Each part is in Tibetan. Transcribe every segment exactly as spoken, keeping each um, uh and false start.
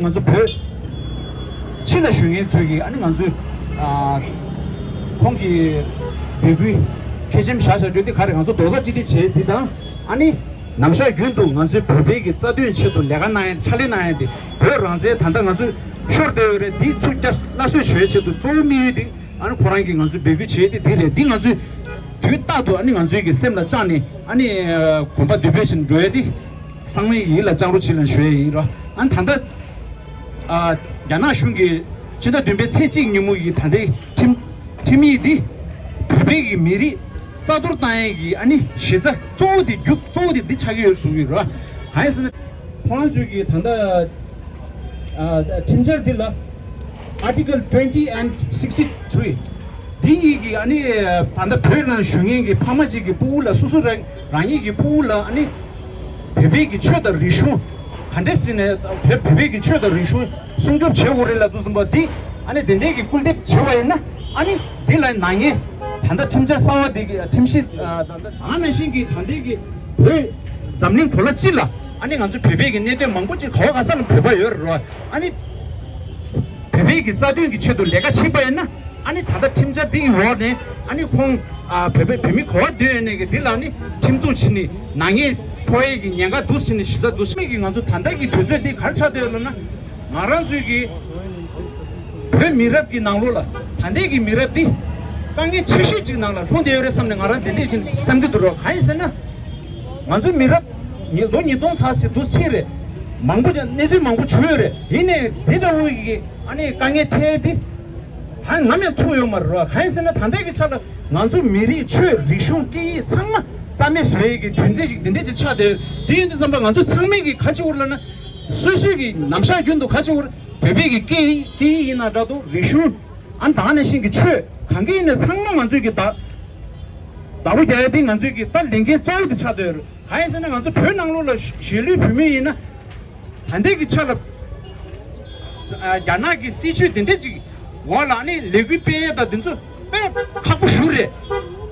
ང་ཚོ་བོད་ཕྱི་ལ་བཞུགས་མཁན་ཚོས་ཀྱིས་ཨ་ནི་ང་ཚོས་ཨ་ཁོང་གི་འབོད་སྐུལ་ཁ་ཆེམས་བཞག་བཞག་རྒྱུ་དེ་ག་རེ་ང་ཚོ་རྡོག་རྩ་གཅིག་སྒྲིལ་བྱས་འདི་དང་ཨ་ནི་ནམ་ཞག་རྒྱུན་དུ་ང་ཚོའི་བོད་པའི་གི་རྩ་དོན་ཆེད་དུ་ལས་ཀ་གནང་ཡ་ཕྱག་ལས་གནང་ཡ་དེ་བོད་རང་བཙན་ད་ལྟ་ང་ཚོས་ཤོར་བསྡད་ཡོད་རེད། འདི་ཚུར་བསྐྱར་སླར་གསོ་བྱེད་ཆེད་དུ་གཙོ་བོ་དམིགས་ཡུལ་དེ་ཨ་ནི་ཁོ་རང་གིས་ང་ཚོའི་འབོད་སྐུལ་བྱས་ཏེ་འདི་རེད། འདི་ང་ཚོས་དུས་རྟག་ཏུ་ཨ་ནི་ང་ཚོའི་གི་སེམས་ལ་བཅངས་ནས་ཨ་ནི་གོམ་པ་མདུན་སྤོས་བཞིན་འགྲོ་ཡ་དེ་ཚང་མས་ཡིད་ལ་བཅངས་རོགས་བྱེད་ལ་ཞུ་ཡ་ཡིན་རོ། ཨ་ནི་ད་ལྟ་ཨ་རྒྱ་ནག་གཞུང་གིས་ཕྱི་ཟླ་བདུན་པའི་ཚེས་གཅིག་ཉིན་མོ་ཡི་ད་ལྟའི་ཁྲིམས་ཁྲིམས་ཡིག་འདི་བོད་པའི་གི་མི་རིགས་རྩ་གཏོར་བཏང་ཡས་ཀྱི་ཨ་ནི་གཞི་རྩ་གཙོ་བོ་དེ་རྒྱུ་གཙོ་བོ་དེ་འདི་ཆགས་ཀྱི་ཡོད་གསུང་གི་རེད། གང་ཡིན་ཟེར་ན་ཁོ་རང་ཚོས་ཀྱི་ད་ལྟ་ཨ་ཁྲིམས་འཆར་འདི་ལ་Article twenty and sixty three འདི་གཉིས་ཀྱི་ཨ་ནི་ད་ལྟ་བོད་ནང་བཞུགས་མཁན་གྱི་ཕ་མ་གཅིག་གི་སྤུ་གུ་ལ་སོ་སོ་རང་རང་ཉིད་ཀྱི་སྤུ་གུ་ལ་ཨ་ནི་བོད་པའི་གི་ཆོས་དང་རིག་གཞུང་ག་འདྲས་ཟེར་ནས་བོད་བོད་པའི་གི་ཆོས་དང་རིག་གཞུང་སྲུང་སྐྱོབ་བྱེད་དགོས་རེད་ལབ་དུས་ཙམ་པ་འདི་ཨ་ནི་དེ་འདྲའི་གི་སྐུལ་འདེབས་བྱེད་པ་ཡིན་ན་ཨ་ནི་འདི་ལ་ནག་ཉེས་ད་ལྟ་ཁྲིམས་འཆར་གསར་བ་འདི་གི་ཁྲིམས་གཞི་ད་ལྟ་ནང་བཞིན་གྱི་ད་ལྟའི་གི་བོད་འཛམ་གླིང་གོ་ལ་སྤྱི་ལ་ཨ་ནི་ང་ཚོ་བོད་པའི་གི་གནད་དོན་མང་པོ་ཅིག་ག་བ་ག་ས་ལ་བོད་པ་ཡོད་རེད་རོ། ཨ་ནི་བོད་པའི་གི་རྩ་དོན་གི་ཆེད་དུ་ལས་ཀ་བྱེད་པ་ཡིན་ན་ཨ་ནི་ད་ལྟ་ཁྲིམས་འཆར་འདི་གི་འོག་ནས་ཨ་ནི་ཁོང་ཨ་བོད་པའི་བོད་མི་ག་བ་སྡོད་ཡོད་ནས་གི་འདི་ལ་ནི་ཁྲིམས་གཏུག་བྱེད་ནི་ནག་ཉེས་ཕོག་ཡས་གི་ཉེན་ཁ་འདུག་བྱེད་ནི་གཞི་རྩ་འདུག་མི་གི་ང་ཚོ་ད་ལྟ་གི་དུས་ཚོད་འདི་ག་རེ་ཆགས་བསྡད་ཡོད་ལབ་ན་ང་རང་ཚོའི་གི་བོད་མི་རབས་ཀྱི་ནང་ལོགས་ལ་ད་ལྟའི་གི་མི་རབས་འདི་དཀའ་ངལ་ཆེ་ཤོས་ཅིག་ནང་ལ་ལྷུང་བསྡད་ཡོད་རེད་བསམ་ནས་ང་རང་དེ་འདྲས་ཅིག་བསམ་གྱི་འདུག་རོགས། གང་ཡིན་ཟེར་ན་ང་ཚོའི་མི་རབས་ཉིས་ལོ་ཉིས་སྟོང་ཚར་ཟིན་འདུག་ཕྱིན་རེད། མང་པོ་ཅིག་གནས་ཚུལ་མང་པོ་བྱུང་ཡོད་རེད། ཡིན་ནའི་དེ་འདྲ་བོ་གི་ཨ་ནི་དཀའ་ངལ་འཕྲད་དེ་ད་ནམ་ཡང་ཐུག་ཡོད་མ་རེད་རོགས། གང་ཡིན་ཟེར་ན་ད་ལྟའི་གི་ཆ་ལ་ང་ཚོ་མི་རིགས་ཆོས་རིག་གཞུང་སྐད་ཡིག་ཚང་མ་རྩ་མེད་བཟོ་ཡས་ཀྱི་རྒྱུ་མཚན་ཞིག་འདི་འདྲས་ཅིག་ཆགས་བསྡད་ཡོད། དེ་ཡིན་དུས་ཙམ་པ་ང་ཚོ་ཚང་མས་གི་ག་ཅིག་འུར་ལབ་ན་སོ་སོའི་གི་ནམ་ཞག་རྒྱུན་དུ་ག་ཅིག་འུར་བོད་པའི་གི་སྐད་ཡིག་སྐད་ཡིག་ཡིན་ན་འདྲ་འདུག་རིག་གཞུང་ཨ་ནི་ད་ག་ནང་བཞིན་གི་ཆོས་གང་གི་ཡིན་ནའི་ཚང་མ་ང་ཚོའི་གི་བདག་བདག་པོ་རྒྱག་ཡ་དེ་ང་ཚོའི་གི་ད་ལས་འགན་གཙོ་བོ་དེ་ཆགས་བསྡད་ཡོད་རེད། གང་ཡིན་ཟེར་ན་ང་ཚོ་བོད་ནང་ལོགས་ལ་གཞིས་ལུས་བོད་མི་ཡིན་ན་ད་ལྟའི་གི་ཆ་ལ་ཨ་རྒྱ་ནག་གི་སྲིད་བྱུས་དེ་འདྲ་ཅིག་འོག་ལ་ཨ་ནི་ལས་འགུལ་སྤེལ་ཡས་དང་དེ་ཚོ་དཔེ་ཁག་པོ་ཞེ་པོ་རེད།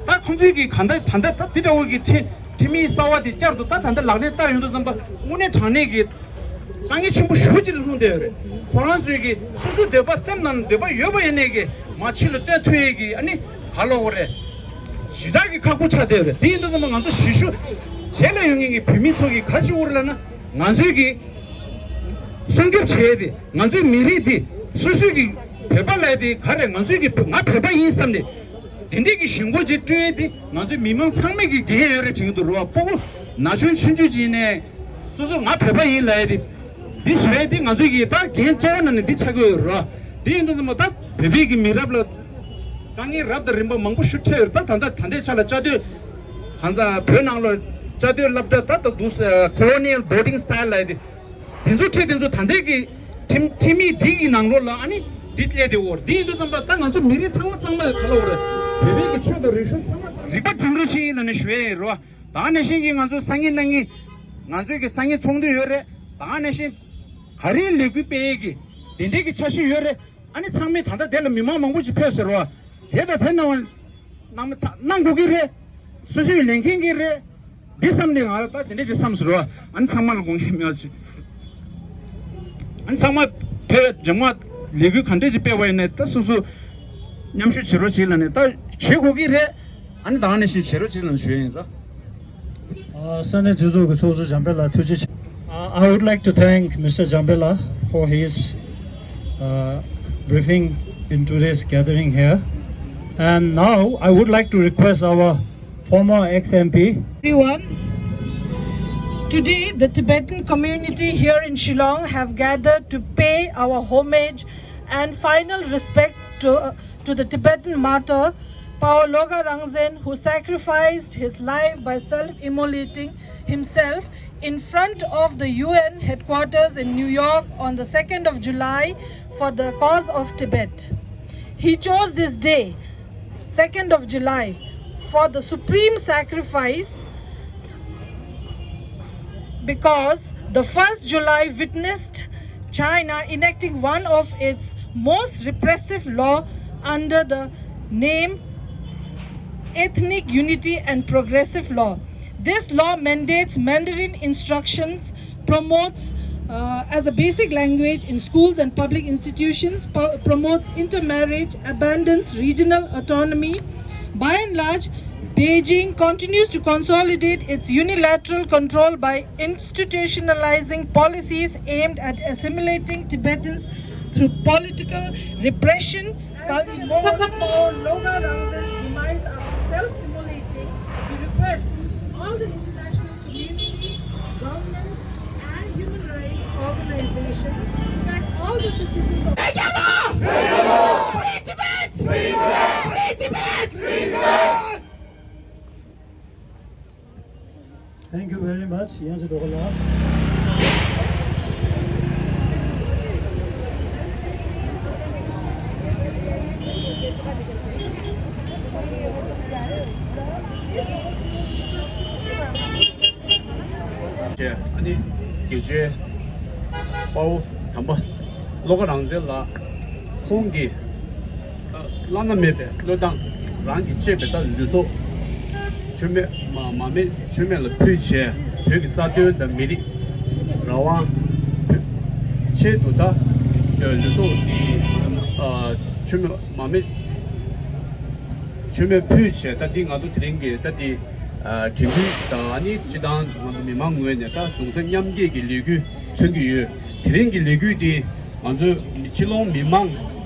ད་ཁོང་ཚོའི་གི་ག་ད་ད་ད་ད་འདི་འདྲ་བོ་གི་ཁྲིམས་ཁྲིམས་ཡིག་གསར་བ་དེ་བསྐྱར་དུ་ད་ད་ད་ལག་ལེན་བསྟར་ཡོང་དུས་ཙམ་པ་དངོས་གནས་དྲང་གནས་གི་དཀའ་ངལ་ཆེན་པོ་ཞེ་པོ་ཅིག་ལ་ལྷུང་བསྡད་ཡོད་རེད། ཁོ་རང་ཚོའི་གི་སོ་སོའི་འདོད་པ་སེམས་ནང་འདོད་པ་ཡོད་པ་ཡིན་ནའི་གི་མ་ཕྱི་ལ་སྟོན་ཐུབ་ཡས་གི་ཨ་ནི་ག་ལབ་དགོས་རེད། ཞེ་དྲག་གི་ཁག་པོ་ཆགས་བསྡད་ཡོད་རེད། དེ་ཡིན་དུས་ཙམ་པ་ང་ཚོ་གཞིས་བཞུགས་བྱེས་ལ་ཡོད་མཁན་གི་བོད་མི་ཚོ་གི་ག་ཅིག་འུར་ལབ་ན་ང་ཚོའི་གི་སྲུང་སྐྱོབ་བྱེད་ཡས་དེ་ང་ཚོའི་མི་རིགས་དེ་སོ་སོའི་གི་བོད་པ་ལབ་ཡས་དེ་ག་རེད། ང་ཚོའི་གི་ང་བོད་པ་ཡིན་བསམ་ནས་དེ་འདྲས་ཀྱི་ཞེན་ཁོག་ཅིག་བསྐྲུན་ཡས་དེ་ང་ཚོའི་མི་མང་ཚང་མས་ཀྱི་འགན་ཡོད་རེད་དྲན་གྱི་འདུག་རེད་བ། སྤུ་གུ་ན་ཆུང་ཆུང་ཆུང་ཅིག་ནས་སོ་སོ་ང་བོད་པ་ཡིན་ལབ་ཡས་དེ་འདི་བཟོ་ཡས་དེ་ང་ཚོའི་གི་ད་འགན་གཙོ་བོ་ནང་ནས་འདི་ཆགས་ཀྱི་ཡོད་རེད་བ། དེ་ཡིན་དུས་ཙམ་པ་ད་བོད་པའི་གི་མི་རབས་ལ་དཀའ་ངལ་རབ་དང་རིམ་པ་མང་པོ་ཞིག་འཕྲད་ཡོད་རེད། ད་ད་ལྟ་ད་ལྟའི་ཆ་ལ་བཅའ་སྡོད་གང་ཟག་བོད་ནང་ལ་བཅའ་སྡོད་སློབ་གྲྭ་ད་ད་འདུག་colonial boarding style ལབ་ཡས་དེ། དེ་ཚོ་ཁྲིད་དེ་ཚོ་ད་ལྟའི་གི་ཁྲིམས་ཁྲིམས་ཡིག་འདི་གི་ནང་ལོགས་ལ་ཨ་ནི་འདི་སླེབས་དེ་འོར་འདི་ཡིན་དུས་ཙམ་པ་ད་ང་ཚོ་མི་རིགས་ཚང་མ་ཚང་མ་ག་ལ་འོར་བོད་པའི་གི་ཆོས་དང་རིག་གཞུང་ཚང་མ་རིག་པ་སྒྲིམ་རུ་ཕྱིན་ཡིན་ལ་ནི་ཞུ་ཡས་ཡིན་རོ། ད་ག་ནང་བཞིན་གི་ང་ཚོ་སང་ཉིན་གནངས་ཉིན་ང་ཚོའི་གི་སང་ཉིན་ཚོགས་འདུ་ཡོད་རེད། ད་ག་ནང་བཞིན་ག་རེ་ལས་འགུལ་སྤེལ་ཡས་གི་དེ་འདྲའི་གི་འཆར་གཞི་ཡོད་རེད། ཨ་ནི་ཚང་མས་ད་ལྟ་དེ་ལ་མི་མང་མང་པོ་ཅིག་ཕེབས་ཟེར་བ། དེ་དང་དེ་གནང་བ་གནང་མ་ཚ་གནང་དགོས་ཀྱི་རེད། སོ་སོའི་ལས་འགན་གྱི་རེད། འདི་བསམ་ནས་ང་ལ་ད་དེ་འདྲས་ཅིག་བསམ་ཟེར་བ། ཨ་ནི་ཚང་མ་ལ་དགོངས་ཡ་མེད་ཅིག་ཨ་ནི་ཚང་མ་ཕེབས་རྗེས་མ་ལས་འགུལ་ག་འདྲས་ཅིག་སྤེལ་བ་ཡིན་ནའི་ད་སོ་སོ་མཉམ་ཞུགས་བྱེད་རོགས་བྱེད་ལབ་ནས་ད་བྱེད་དགོས་ཀྱི་རེད། ཨ་ནི་ད་ག་ནང་བཞིན་བྱེད་རོགས་བྱེད་ལབ་ནས་ཞུ་ཡ་ཡིན་ད། ཨ། ས་གནས་འཐུས་ཚོགས་ཀྱི་ཚོགས་གཙོ་འཇམ་དཔལ་ལགས་ཐུགས་རྗེ་ཆེ། Uh, I would like to thank Mister Jambela for his uh, briefing in today's gathering here. And now I would like to request our former ex-M P. Everyone, today the Tibetan community here in Shillong have gathered to pay our homage and final respect to, uh, to the Tibetan martyr Pawo Loga Rangzen, who sacrificed his life by self-immolating himself in front of the U N headquarters in New York on the second of July for the cause of Tibet. He chose this day, second of July, for the supreme sacrifice because the first July witnessed China enacting one of its most repressive law under the name Ethnic Unity and Progressive Law. This law mandates Mandarin instructions, promotes uh, as a basic language in schools and public institutions, po- promotes intermarriage, abandons regional autonomy. By and large, Beijing continues to consolidate its unilateral control by institutionalizing policies aimed at assimilating Tibetans through political repression, culture. More and more Loga Rangzen's demise are self-immolating. We request all the international community, government, and human rights organizations, in fact, all the citizens of Free Tibet! Free Tibet! Free Tibet! Thank you very much. ཡང་ཅིག་རྡོ་ཁ་ལགས། ཨ་ནི་དགེ་ཆེ་དཔའ་བོ་དམ་པ་བློ་དགའ་རང་བཙན་ལགས། ཁོང་གིས་ད་བླ་ན་མེད་པའི་བློས་བཏང་། རང་གི་གཅེས་པའི་ད་ལུས་སྲོག་མཆོད་མེ་མ་མ་མེད་མཆོད་མེ་ལ་ཕུལ་བྱས། བོད་ཀྱི་རྩ་དོན་དང་མི་རིགས་རང་དབང་ཆེད་དུ་ད་ལུས་སྲོག་འདི་མཆོད་མེ་མ་མེད་མཆོད་མེ་ཕུལ་བྱས། ད་འདི་ང་ཚོ་དེ་རིང་གི་ད་འདི་དྲན་སྐུལ་དང་། ཨ་ནི་སྤྱི་བཏང་ང་ཚོ་མི་མང་ངོས་ནས་ད་གདུང་སེམས་མཉམ་སྐྱེད་ཀྱི་ལས་འགུལ་མཚོན་གྱི་ཡོད། དེ་རིང་གི་ལས་འགུལ་འདི་ང་ཚོའི་ཕྱི་ལོགས་མི་མང་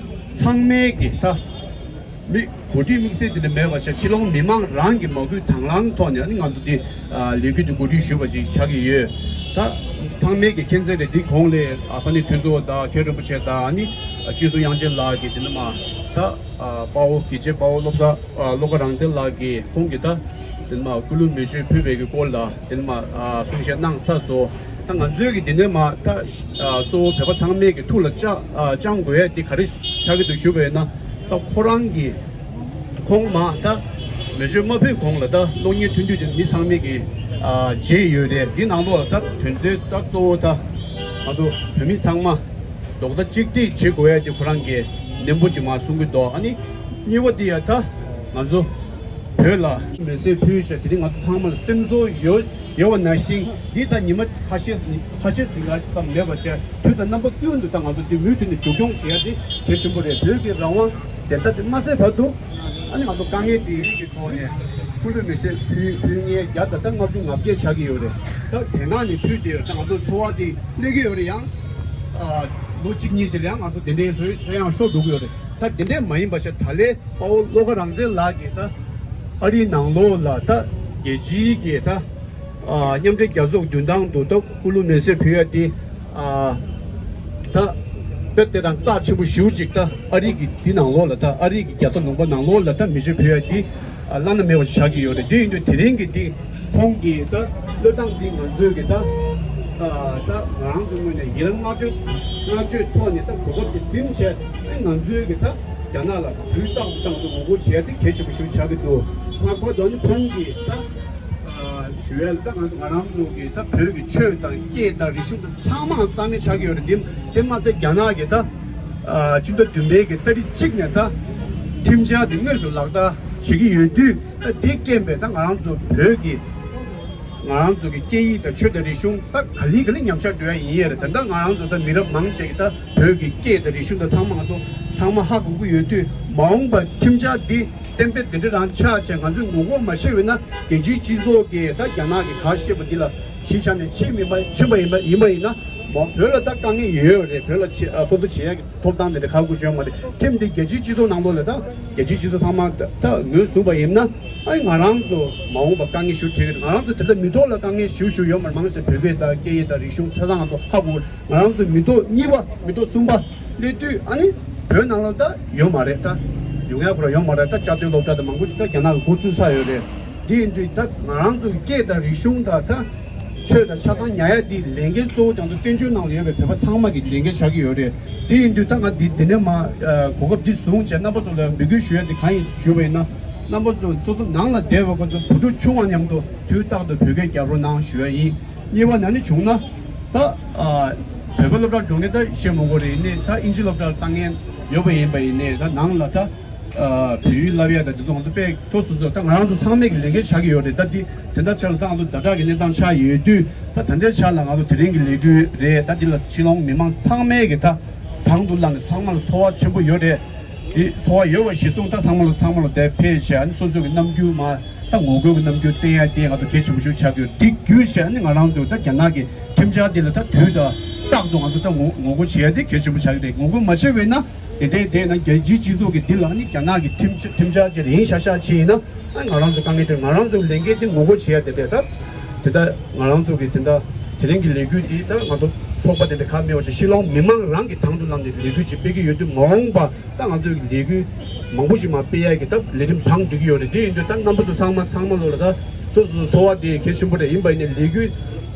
ཚང་མའི་གི་ད་མི་གོ་སྒྲིག་དམིགས་བསལ་དེ་འདྲ་མེད་པ་བྱས། ཕྱི་ལོགས་མི་མང་རང་གི་མ་བསྐུལ་དང་བླངས་ཐོག་ནས་ཨ་ནི་ང་ཚོ་འདི་ལས་འགུལ་འདི་གོ་སྒྲིག་ཞུས་པ་ཞིག་ཆགས་ཀྱི་ཡོད། ད་ཚང་མས་ཀྱི་མཁྱེན་གསལ་རེད། འདི་གོང་ལས་ཨ་ཁ་ནི་ཐུན་ཚོགས་དང་མཁན་རིན་པོ་ཆེ་དང་། ཨ་ནི་སྤྱི་ཟུར་དབྱངས་ཅན་ལགས་ཀྱིས་འདི་ནི་མ་ད་དཔའ་བོ་དགེ་ཆེ་དཔའ་བོ་བློ་བཟང་བློ་དགའ་རང་བཙན་ལགས་ཀྱིས་ཁོང་གིས་ད་འདི་ནི་མ་སྐུ་ལུས་མེ་མཆོད་ཕུལ་བའི་གི་སྐོར་ལ་འདི་ནི་མ་གསུང་བཤད་གནང་ཚར་སོང་། ད་ང་ཚོའི་གི་འདི་ནས་མ་ད་གཙོ་བོ་བོད་པ་ཚང་མས་ཀྱི་ཐུགས་ལ་བཅངས་བཅངས་དགོས་ཡ་འདི་ག་རེ་ཆགས་ཀྱི་འདུག་ཞུ་བ་ཡིན་ན། ད་ཁོ་རང་གིས་ཁོང་མ་ད་མེ་མཆོད་མ་ཕུལ་གོང་ལ་ད་གློག་བརྙན་ཐུང་ཐུང་དེ་མི་ཚང་མས་ཀྱི་མཇལ་ཡོད་རེད། འདི་ནང་ལོགས་ལ་ད་དོན་ཚན་ད་གཙོ་བོ་ད་ང་ཚོ་བོད་མི་ཚང་མ་རྡོག་རྩ་གཅིག་སྒྲིལ་བྱེད་དགོས་ཡ་དེ་ཁོ་རང་གིས་ནན་པོ་ཅིག་མ་གསུང་གི་འདུག་ཨ་ནི་གཉིས་པ་དེ་ཡ་ད་ང་ཚོ་བོད་ལ་མེ་མཆོད་ཕུལ་བྱས། དེ་རིང་ང་ཚོ་ཚང་མ་ལ་སེམས་ཚོར་ཡོད་ཡོད་པ་ནང་བཞིན། འདི་ད་ཉི་མ་ཁ་ཤས་ཁ་ཤས་ཟིན་ག་ཙམ་མེད་པ་བྱས། དུས་དང་རྣམ་པ་ཀུན་ཏུ་ད་ང་ཚོ་འདི་མུ་མཐུད་ནས་མཇུག་སྐྱོང་བྱེད་ཡ་དེ་གལ་ཆེན་པོ་རེད། བོད་ཀྱི་རང་དབང་བདེན་མཐའ་དེ་མ་གསལ་བར་དུ་ཨ་ནི་ང་ཚོ་དཀའ་ངལ་དེ་རིགས་ཀྱི་ཐོག་ནས་སྐུ་ལུས་མེ་མཆོད་ཕུལ་ཕུལ་མཁན་བརྒྱ་དང་ད་ལྔ་བཅུ་ང་བརྒྱད་ཆགས་ཀྱི་ཡོད་རེད། ད་དེ་སྔ་ནས་ཕུལ་བསྡད་ཡོད། ད་ང་ཚོ་འཚོ་བ་དེ་གནས་ཀྱི་ཡོད་རེད། ཡང་ཨ་ལོ་གཅིག་གཉིས་ཅིག་ལ་ཡང་ང་ཚོ་དེ་འདྲའི་ལྷོད་ལྷོད་ཡངས་ཤོར་འགྲོ་གི་ཡོད་རེད། ད་དེ་འདྲས་མ་ཡིན་པ་ཞིག་ད་ལས་དཔའ་བོ་བློ་དགའ་རང་བཙན་ལགས་ཀྱིས་ད་ཨ་རིའི་ནང་ལོགས་ལ་ད་རྒྱལ་སྤྱིའི་གི་ད་ཨ་མཉམ་འབྲེལ་རྒྱལ་ཚོགས་མདུན་ཐང་དུ་ད་སྐུ་ལུས་མེ་མཆོད་ཕུལ་ཡ་དེ་ཨ་ད་དཔེ་དེ་དང་རྩ་ཆེན་པོ་ཞེ་པོ་ཅིག་ད་ཨ་རི་གི་འདི་ནང་ལོགས་ལ་ད་ཨ་རི་གི་རྒྱལ་ས་ལུང་པ་ནང་ལོགས་ལ་ད་མེ་མཆོད་ཕུལ་ཡ་དེ་ཨ་བླ་ན་མེད་པ་ཞིག་ཆགས་ཀྱི་ཡོད་རེད། དེ་ཡིན་དུས་དེ་རིང་གི་འདི་ཁོང་གིས་ད་བློས་བཏང་འདི་ང་ཚོས་ཀྱི་ད་ཨ་ད་ང་རང་ཚོའི་ངོས་ནས་ཡི་རང་བསྔགས་བརྗོད་བསྔགས་བརྗོད་ཐོག་ནས་ད་གོ་སྐབས་དེ་ཟིན་བྱས། ཨེ་ང་ཚོའི་གི་ད་རྒྱ་ནག་ལ་དུས་རྟག་ཏུ་ཏང་དུ་ངོ་རྒོལ་བྱས་ཏེ་གལ་ཆེན་པོ་ཞིག་ཆགས་ཀྱི་འདུག་ང་ཁོ་དོན་ནི་ཁོང་གིས་ད་ཨ་ཞུ་ཡ་ལ་ད་ང་ང་རང་ཚོ་གི་ད་བོད་ཀྱི་ཆོས་དང་སྐད་དང་རིག་གཞུང་དང་ཚང་མ་རྩ་མེད་ཆགས་ཀྱི་ཡོད་རེད། དེ་དེ་མ་ཟད་རྒྱ་ནག་གི་ད་ཨ་སྤྱི་ཟླ་བདུན་པའི་གི་ཏ་རིག་གཅིག་ནས་ད་ཁྲིམས་འཆར་དེ་དངོས་སུ་ལག་བསྟར་བྱེད་ཀྱི་ཡོད་དུས། ད་དེ་རྐྱེན་པས་ད་ང་རང་ཚོ་བོད་ཀྱི་ང་རང་ཚོ་གི་སྐད་ཡིག་དང་ཆོས་དང་རིག་གཞུང་ད་ག་ལེ་ག་ལེ་ཉམས་ཆག་འགྲོ་ཡ་ཡིན་ཡ་རེད། ད་ལྟ་ང་རང་ཚོ་ད་མི་རབས་མང་ཆེ་གི་ད་བོད་ཀྱི་སྐད་དང་རིག་གཞུང་དང་ཚང་མ་ང་ཚོ་ཚང་མ་ཧ་གོ་གི་ཡོད་དུས། མ་འོངས་པ་ཁྲིམས་འཆར་འདི་གཏན་འབེབས་དེ་འདྲ་རང་ཆགས་བྱས་ང་ཚོས་ངོ་ལྐོག་མ་ཤེས་པ་ཡིན་ན། རྒྱལ་སྤྱིའི་སྤྱི་ཚོགས་ཀྱིས་ད་རྒྱ་ནག་གིས་ག་བཤད་པ་འདི་ལ་གཞི་བཞག་ནས་ཕྱིན་མིན་པ་ཕྱིན་པ་ཡིན་པ་ཡིན་པ་ཡིན་ན། མ་བོད་ལ་ད་དཀའ་ངལ་ཡོད་རེད། བོད་ལ་ཆེ་ཨ་ཐོབ་ཐང་བྱེད་ཡ་གི་ཐོབ་ཐང་དེ་འདྲ་ཁག་པོ་བྱུང་མ་རེད། ཁྲིམས་འདི་རྒྱལ་སྤྱིའི་སྤྱི་ཚོགས་ནང་ལོགས་ལ་ད་རྒྱལ་སྤྱིའི་སྤྱི་ཚོགས་ཚང་མ་ད་ད་ངོས་བཟུང་བ་ཡིན་ན། ཨ་ང་རང་ཚོ་མ་འོངས་པ་དཀའ་ངལ་ཞེ་པོ་འཕྲད་ཀྱི་རེད། ང་རང་ཚོ་དེ་འདྲ་མི་ཐོག་ལ་དཀའ་ངལ་ཞེ་པོ་ཞེ་པོ་ཡོད་མ་རེད། མང་ཆེ་བོད་སྐད་དང་སྐད་ཡིག་དང་རིག་གཞུང་ཆ་ཚང་ང་ཚོ་ཧ་གོ། ང་རང་ཚོ་མི་ཐོག་གཉིས་པ་མི་ཐོག་གསུམ་པ་སླེབས་དུས་ཨ་ནི་བོད་ནང་ལ་ད་ཡོད་མ་རེད། ད་ཡོང་ཡ་ཁོ་རང་ཡོད་མ་རེད། ད་བཅའ་སྡོད་སློབ་གྲྭ་དང་མང་པོ་ཞིག་ད་རྒྱ་ནག་གིས་འགོ་བཙུགས་ཚར་ཡོད་རེད། འདི་ཡིན་དུས་ད་ང་རང་ཚོ་གི་སྐད་དང་རིག་གཞུང་དང་ད་ཆོས་དང་ཆ་ཚང་ཉར་ཡ་འདི་ལས་འགན་གཙོ་བོ་ཀྱང་ད་བཙན་བྱོལ་ནང་ལ་ཡོད་པའི་བོད་པ་ཚང་མ་གི་ལས་འགན་ཆགས་ཀྱི་ཡོད་རེད། འདི་ཡིན་དུས་ད་ང་འདི་འདི་ནས་མ་ཨ་གོ་སྐབས་འདི་བཟུང་བྱས་རྣམ་པ་ཚོ་ལ་འབོད་སྐུལ་ཞུ་ཡ་འདི་གང་ཡིན་ཞུས་པ་ཡིན་ན། རྣམ་པ་ཚོ་ཏོག་ཏོག་ནང་ལ་བསྡད་པའི་ཁོ་ཚོ་བུ་ཕྲུག་ཆུང་བ་མཉམ་དུ་དུས་རྟག་ཏུ་བོད་སྐད་རྒྱག་རོགས་གནང་ཞུ་ཡ་ཡིན། གཉིས་པ་ན་ནི་བྱུང་ན་ད་ཨ་བོད་པ་སློབ་གྲྭར་འགྲོ་མཁན་ད་བཤད་མི་དགོས་རེད། ཡིན་ནའི་ད་ཨིན་ཇི་སློབ་གྲྭར་བཏང་མཁན་ཡོད་པ་ཡིན་པ་ཡིན་ནའི་ད་ནང་ལ་ད་ ཨ། བོད་ཡིག་བསླབ་ཡ་དང་དེ་ཚོ་ང་ཚོ་དཔེ་ཐོ་སོ་སོ་ད་ང་རང་ཚོ་ཚང་མས་ཀྱི་ལས་འགན་ཆགས་ཀྱི་ཡོད་རེད། ད་འདི་དེ་འདྲ་ཆགས་ལ་ད་ང་ཚོ་ཛ་དྲག་གི་གནས་སྟངས་ཆགས་ཡོད་དུས་ད་ད་ལྟའི་ཆར་ལ་ང་ཚོ་དེ་རིང་གི་ལས་འགུལ་རེད། ད་འདི་ལ་ཕྱི་ལོགས་མི་མང་ཚང་མས་ཀྱི་ད་དང་དུ་བླངས་ནས་ཚང་མ་ལ་ཚོར་བ་ཆེན་པོ་ཡོད་རེད། འདི་ཚོར་བ་ཡོད་པ་ཞིག་ཐུག་ད་ཚང་མ་ལ་ཚང་མ་ལ་དེ་ཕེབས་བྱས་ཨ་ནི་སོ་སོ་གི་རྣམ་འགྱུར་མ་ད་ངོ་རྒོལ་གྱི་རྣམ་འགྱུར་བསྟན་ཡ་དེ་ང་ཚོ་གལ་ཆེན་པོ་ཞིག་ཆགས་ཀྱི་ཡོད། འདི་བརྒྱུད་བྱས་ཨ་ནི་ང་རང་ཚོ་ད་རྒྱ་ནག་གི་ཁྲིམས་འཆར་འདི་ལ་ད་དུས་དང་རྟག་ཏུ་ང་ཚོ་ད་ངོ་ངོ་རྒོལ་བྱེད་ཡ་དེ་གལ་ཆེན་པོ་ཆགས་ཀྱི་རེད། ངོ་རྒོལ་མ་བྱས་པས་ན། དེ་འདྲའི་དེས་ན་རྒྱལ་སྤྱིའི་སྤྱི་ཚོགས་ཀྱི་འདི་ལ་ནི་རྒྱ་ནག་གི་ཁྲིམས་ཁྲིམས་འཆར་ཅིག་རིང་ཤག་ཤག་ཅིག་ཡིན་ན་ཨ་ང་རང་ཚོ་དཀའ་ངལ་འཕྲད། ང་རང་ཚོ་ལས་འགན་འདི་ངོ་རྒོལ་བྱེད་ཡ་དེ་འདྲས་ད་དེ་ལྟ་ང་རང་ཚོ་གི་དེ་འདྲ་དེ་རིང་གི་ལས་འགུལ་འདི་ད་ང་ཚོ་ཚོགས་པ་དེ་འདྲ་ཁག་མེད་པ་ཅིག་ཕྱི་ལོགས་མི་མང་རང་གི་དང་དུ་བླངས་ཏེ་ལས་འགུལ་ཅིག་སྤེལ་གྱི་ཡོད་དུས་མ་འོངས་པ་ད་ང་ཚོ་གི་ལས་འགུལ་མང་པོ་ཞིག་མ་སྤེལ་ཡ་གི་ད་ལས་རིམ་བང་སྒྲིག་གི་ཡོད་རེད། དེ་ཡིན་དུས་ད་རྣམ་པ་ཚོ་ཚང་མ་ཚང་མ་ལོ་ལ་ད་སོ་སོ་ཚོར་བ་དེ་གལ་ཆེན་པོ་རེད། ཡིན་པ་ཡིན་ནའི་ལས་འགུལ་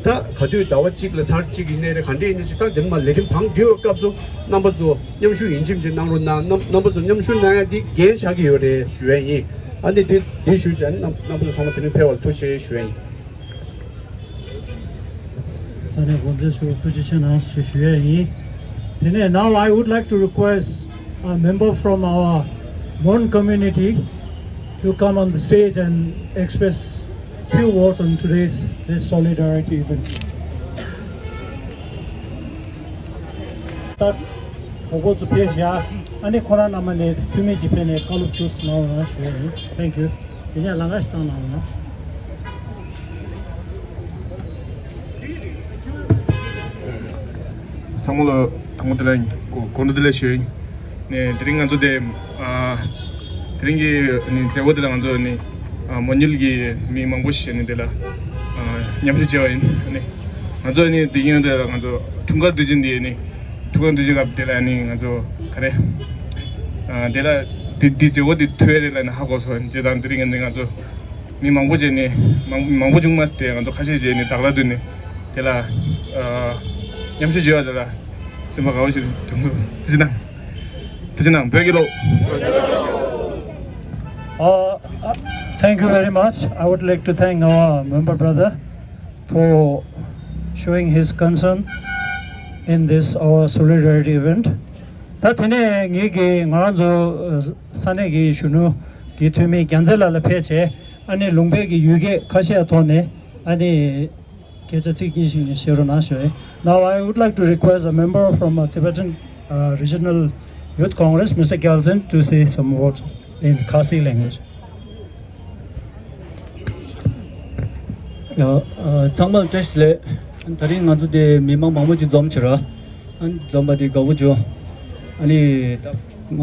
ད་ག་དུས་ཟླ་བ་གཅིག་ལ་ཚར་གཅིག་ཡིན་ནའི་རེད། ག་འདྲས་ཡིན་ནའི་ཅིག་ད་དེ་མ་ལས་རིམ་བང་སྒྲིག་པའི་སྐབས་སུ་རྣམ་པ་ཚོ། མཉམ་ཞུགས་ཡིན་གཅིག་མིན་གཅིག་གནང་རོགས་གནང་། རྣམ་རྣམ་པ་ཚོ་མཉམ་ཞུགས་གནང་ཡ་འདི་འགན་ཆགས་ཀྱི་ཡོད་རེད་ཞུ་ཡ་ཡིན། ཨ་ནི་འདི་འདི་ཞུས་བྱས་རྣམ་རྣམ་པ་ཚོ་ཚང་མ་དེ་རིང་ཕེབས་པར་ཐུགས་རྗེ་ཆེ་ཞུ་ཡ་ཡིན། ས་གནས་འགོ་འཛིན་ཚོ་ཐུགས་རྗེ་ཆེ་གནང་ཞེས་ཞུ་ཡ་ཡིན། དེ་ནས་now I would like to request a member from our Mon community to come on the stage and express few words on today's this solidarity event. ད་གྲོགས་པོ་ཚོ་ཕེབས་ཤག་ཨ་ནི་ཁོ་རང་རྣམ་པ་ནས་འཐུས་མི་གཅིག་ཕེབས་ནས་བཀའ་སློབ་ཅུང་ཙམ་གནང་རོགས་གནང་ཞུ་ཡ་ཡིན། Thank you. དེ་ནས་ལམ་ཁ་ཞིག་བཏང་གནང་རོགས་གནང་། ཚང་མ་ལ་དང་པོ་དེ་ལ་གོ་གོ་འདྲ་དེ་ལ་ཞུ་ཡ་ཡིན། ནས་དེ་རིང་ང་ཚོ་དེ་ཨ་དེ་རིང་གི་ནི་མཛད་སྒོ་དེ་ལ་ང་ཚོ་ནི་ཨ་མོན་ཡུལ་གྱི་མི་མང་པོ་ཞིག་ནི་དེ་ལ་ཨ་མཉམ་ཞུགས་བྱས་པ་ཡིན། ནི་ང་ཚོ་ནི་དེ་ཡིན་དེ་ལ་ང་ཚོ་འཁྲུངས་སྐར་དུས་ཆེན་འདི་ནི་འཁྲུངས་སྐར་དུས་ཆེན་སྐབས་དེ་ལ་ནི་ང་ཚོ་ག་རེ་ཨ་དེ་ལ་དེ་དེ་མཛད་སྒོ་དེ་ཐོས་རེད་ལ་ནི་ཧ་གོ་སོང་། བྱས་ཙང་དེ་རིང་ནི་ང་ཚོ་མི་མང་པོ་བྱས་ནི་མང་མང་པོ་བྱུང་མ་སྟེ་ང་ཚོ་ཁ་ཤས་བྱས་ནི་བདག་ལ་འདུས་ནི་དེ་ལ་ཨ་མཉམ་ཞུགས་བྱས་པ་དེ་ལ་སེམས་པ་དགའ་བོ་ཞིག་བྱུང་འདུག་དེ་ནང་དེ་ནང་བོད་ཀྱི་ལོ། Uh, uh, thank you very much. I would like to thank our member brother for showing his concern in this our solidarity event. ད་དེ་ནས་ངེད་ཀྱིས་ང་རང་ཚོ་ས་གནས་ཀྱི་གཞོན་ནུ་གི་འཐུས་མི་རྒྱལ་མཚན་ལགས་ལ་ཕེབས་བྱས་ཨ་ནི་ལུང་པའི་གི་ཡུལ་སྐད་ཁ་ཤས་ཐོག་ནས་ཨ་ནི། སྐད་ཆ་ཚིག་གཉིས་ཤིག་ནས་བཤད་རོགས་གནང་ཞུ། Now I would like to request a member from a Tibetan uh, Regional Youth Congress, Mister Gyaltsen, to say some words in Khasi language. ཡ། ཨ། ཚང་མ་ལ་བཀྲ་ཤིས་བདེ་ལེགས། ད་རིང་ང་ཚོ་དེ་མི་མང་མང་པོ་ཅིག་འཛོམས་བྱས་ར། ཨ་ནི་འཛོམས་པ་དེ་དགའ་བོ་བྱུང་། ཨ་ནི་ད་ང་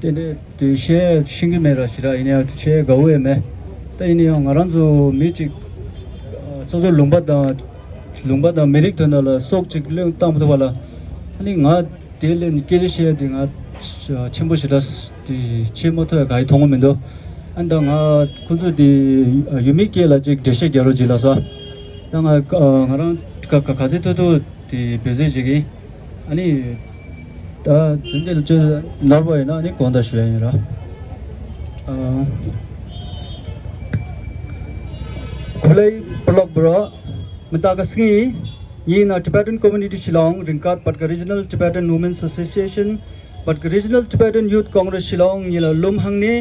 དེ་འདྲའི་དེ་བཤད་ཤེས་ཀྱི་མེད་ར་ཞེ་དྲག་ཡིན་ཡང་བཤད་དགའ་བོ་ཡང་མེད། ད་ཡིན་ན་ཡང་ང་རང་ཚོ་མི་གཅིག་སོ་སོའི་ལུང་པ་དང་ལུང་པ་དང་མི་རིགས་དོན་དག་ལ་སྲོག་གཅིག་བློས་བཏང་མི་ཐུབ་པ་ལ། ཨ་ནི་ང་དེ་ལས་སྐད་ཆ་བཤད་དེ་ང་ཆེན་པོ་ཞེ་དྲག་དེ་བྱེད་མ་ཐུབ་ཡ་ག་ཡི་མཐོང་གི་མི་འདུག་ཨ་ནི་ད་ང་ཁོ་ཚོ་དེ་ཡུལ་མི་སྐད་ལ་ཅིག་འགྲེལ་བཤད་རྒྱག་རོགས་གྱིས་ལགས་སོ། ད་ང་ང་རང་ག་ག་ག་ཚོད་ཐུབ་ཐུབ་དེ་འབད་རྩོལ་བྱེད་ཀྱི་ཡིན། ཨ་ནི། ད་དེ་འདྲ་ལ་ཅིག་ནོར་བ་ཡོད་ན་ཨ་ནི་དགོངས་དག་ཞུ་ཡ་ཡིན་ར། ཨ། གུ་ལེ་པ་ལོག་པ་ར། མི་ད་ག་སི་ངི། ངའི་ནང་Tibetan Community Shillong རིང་ཁར་བར་ག་Regional Tibetan Women's Association བར་ག་Regional Tibetan Youth Congress Shillong ཉིད་ལ་ལུམ་ཧང་ནི།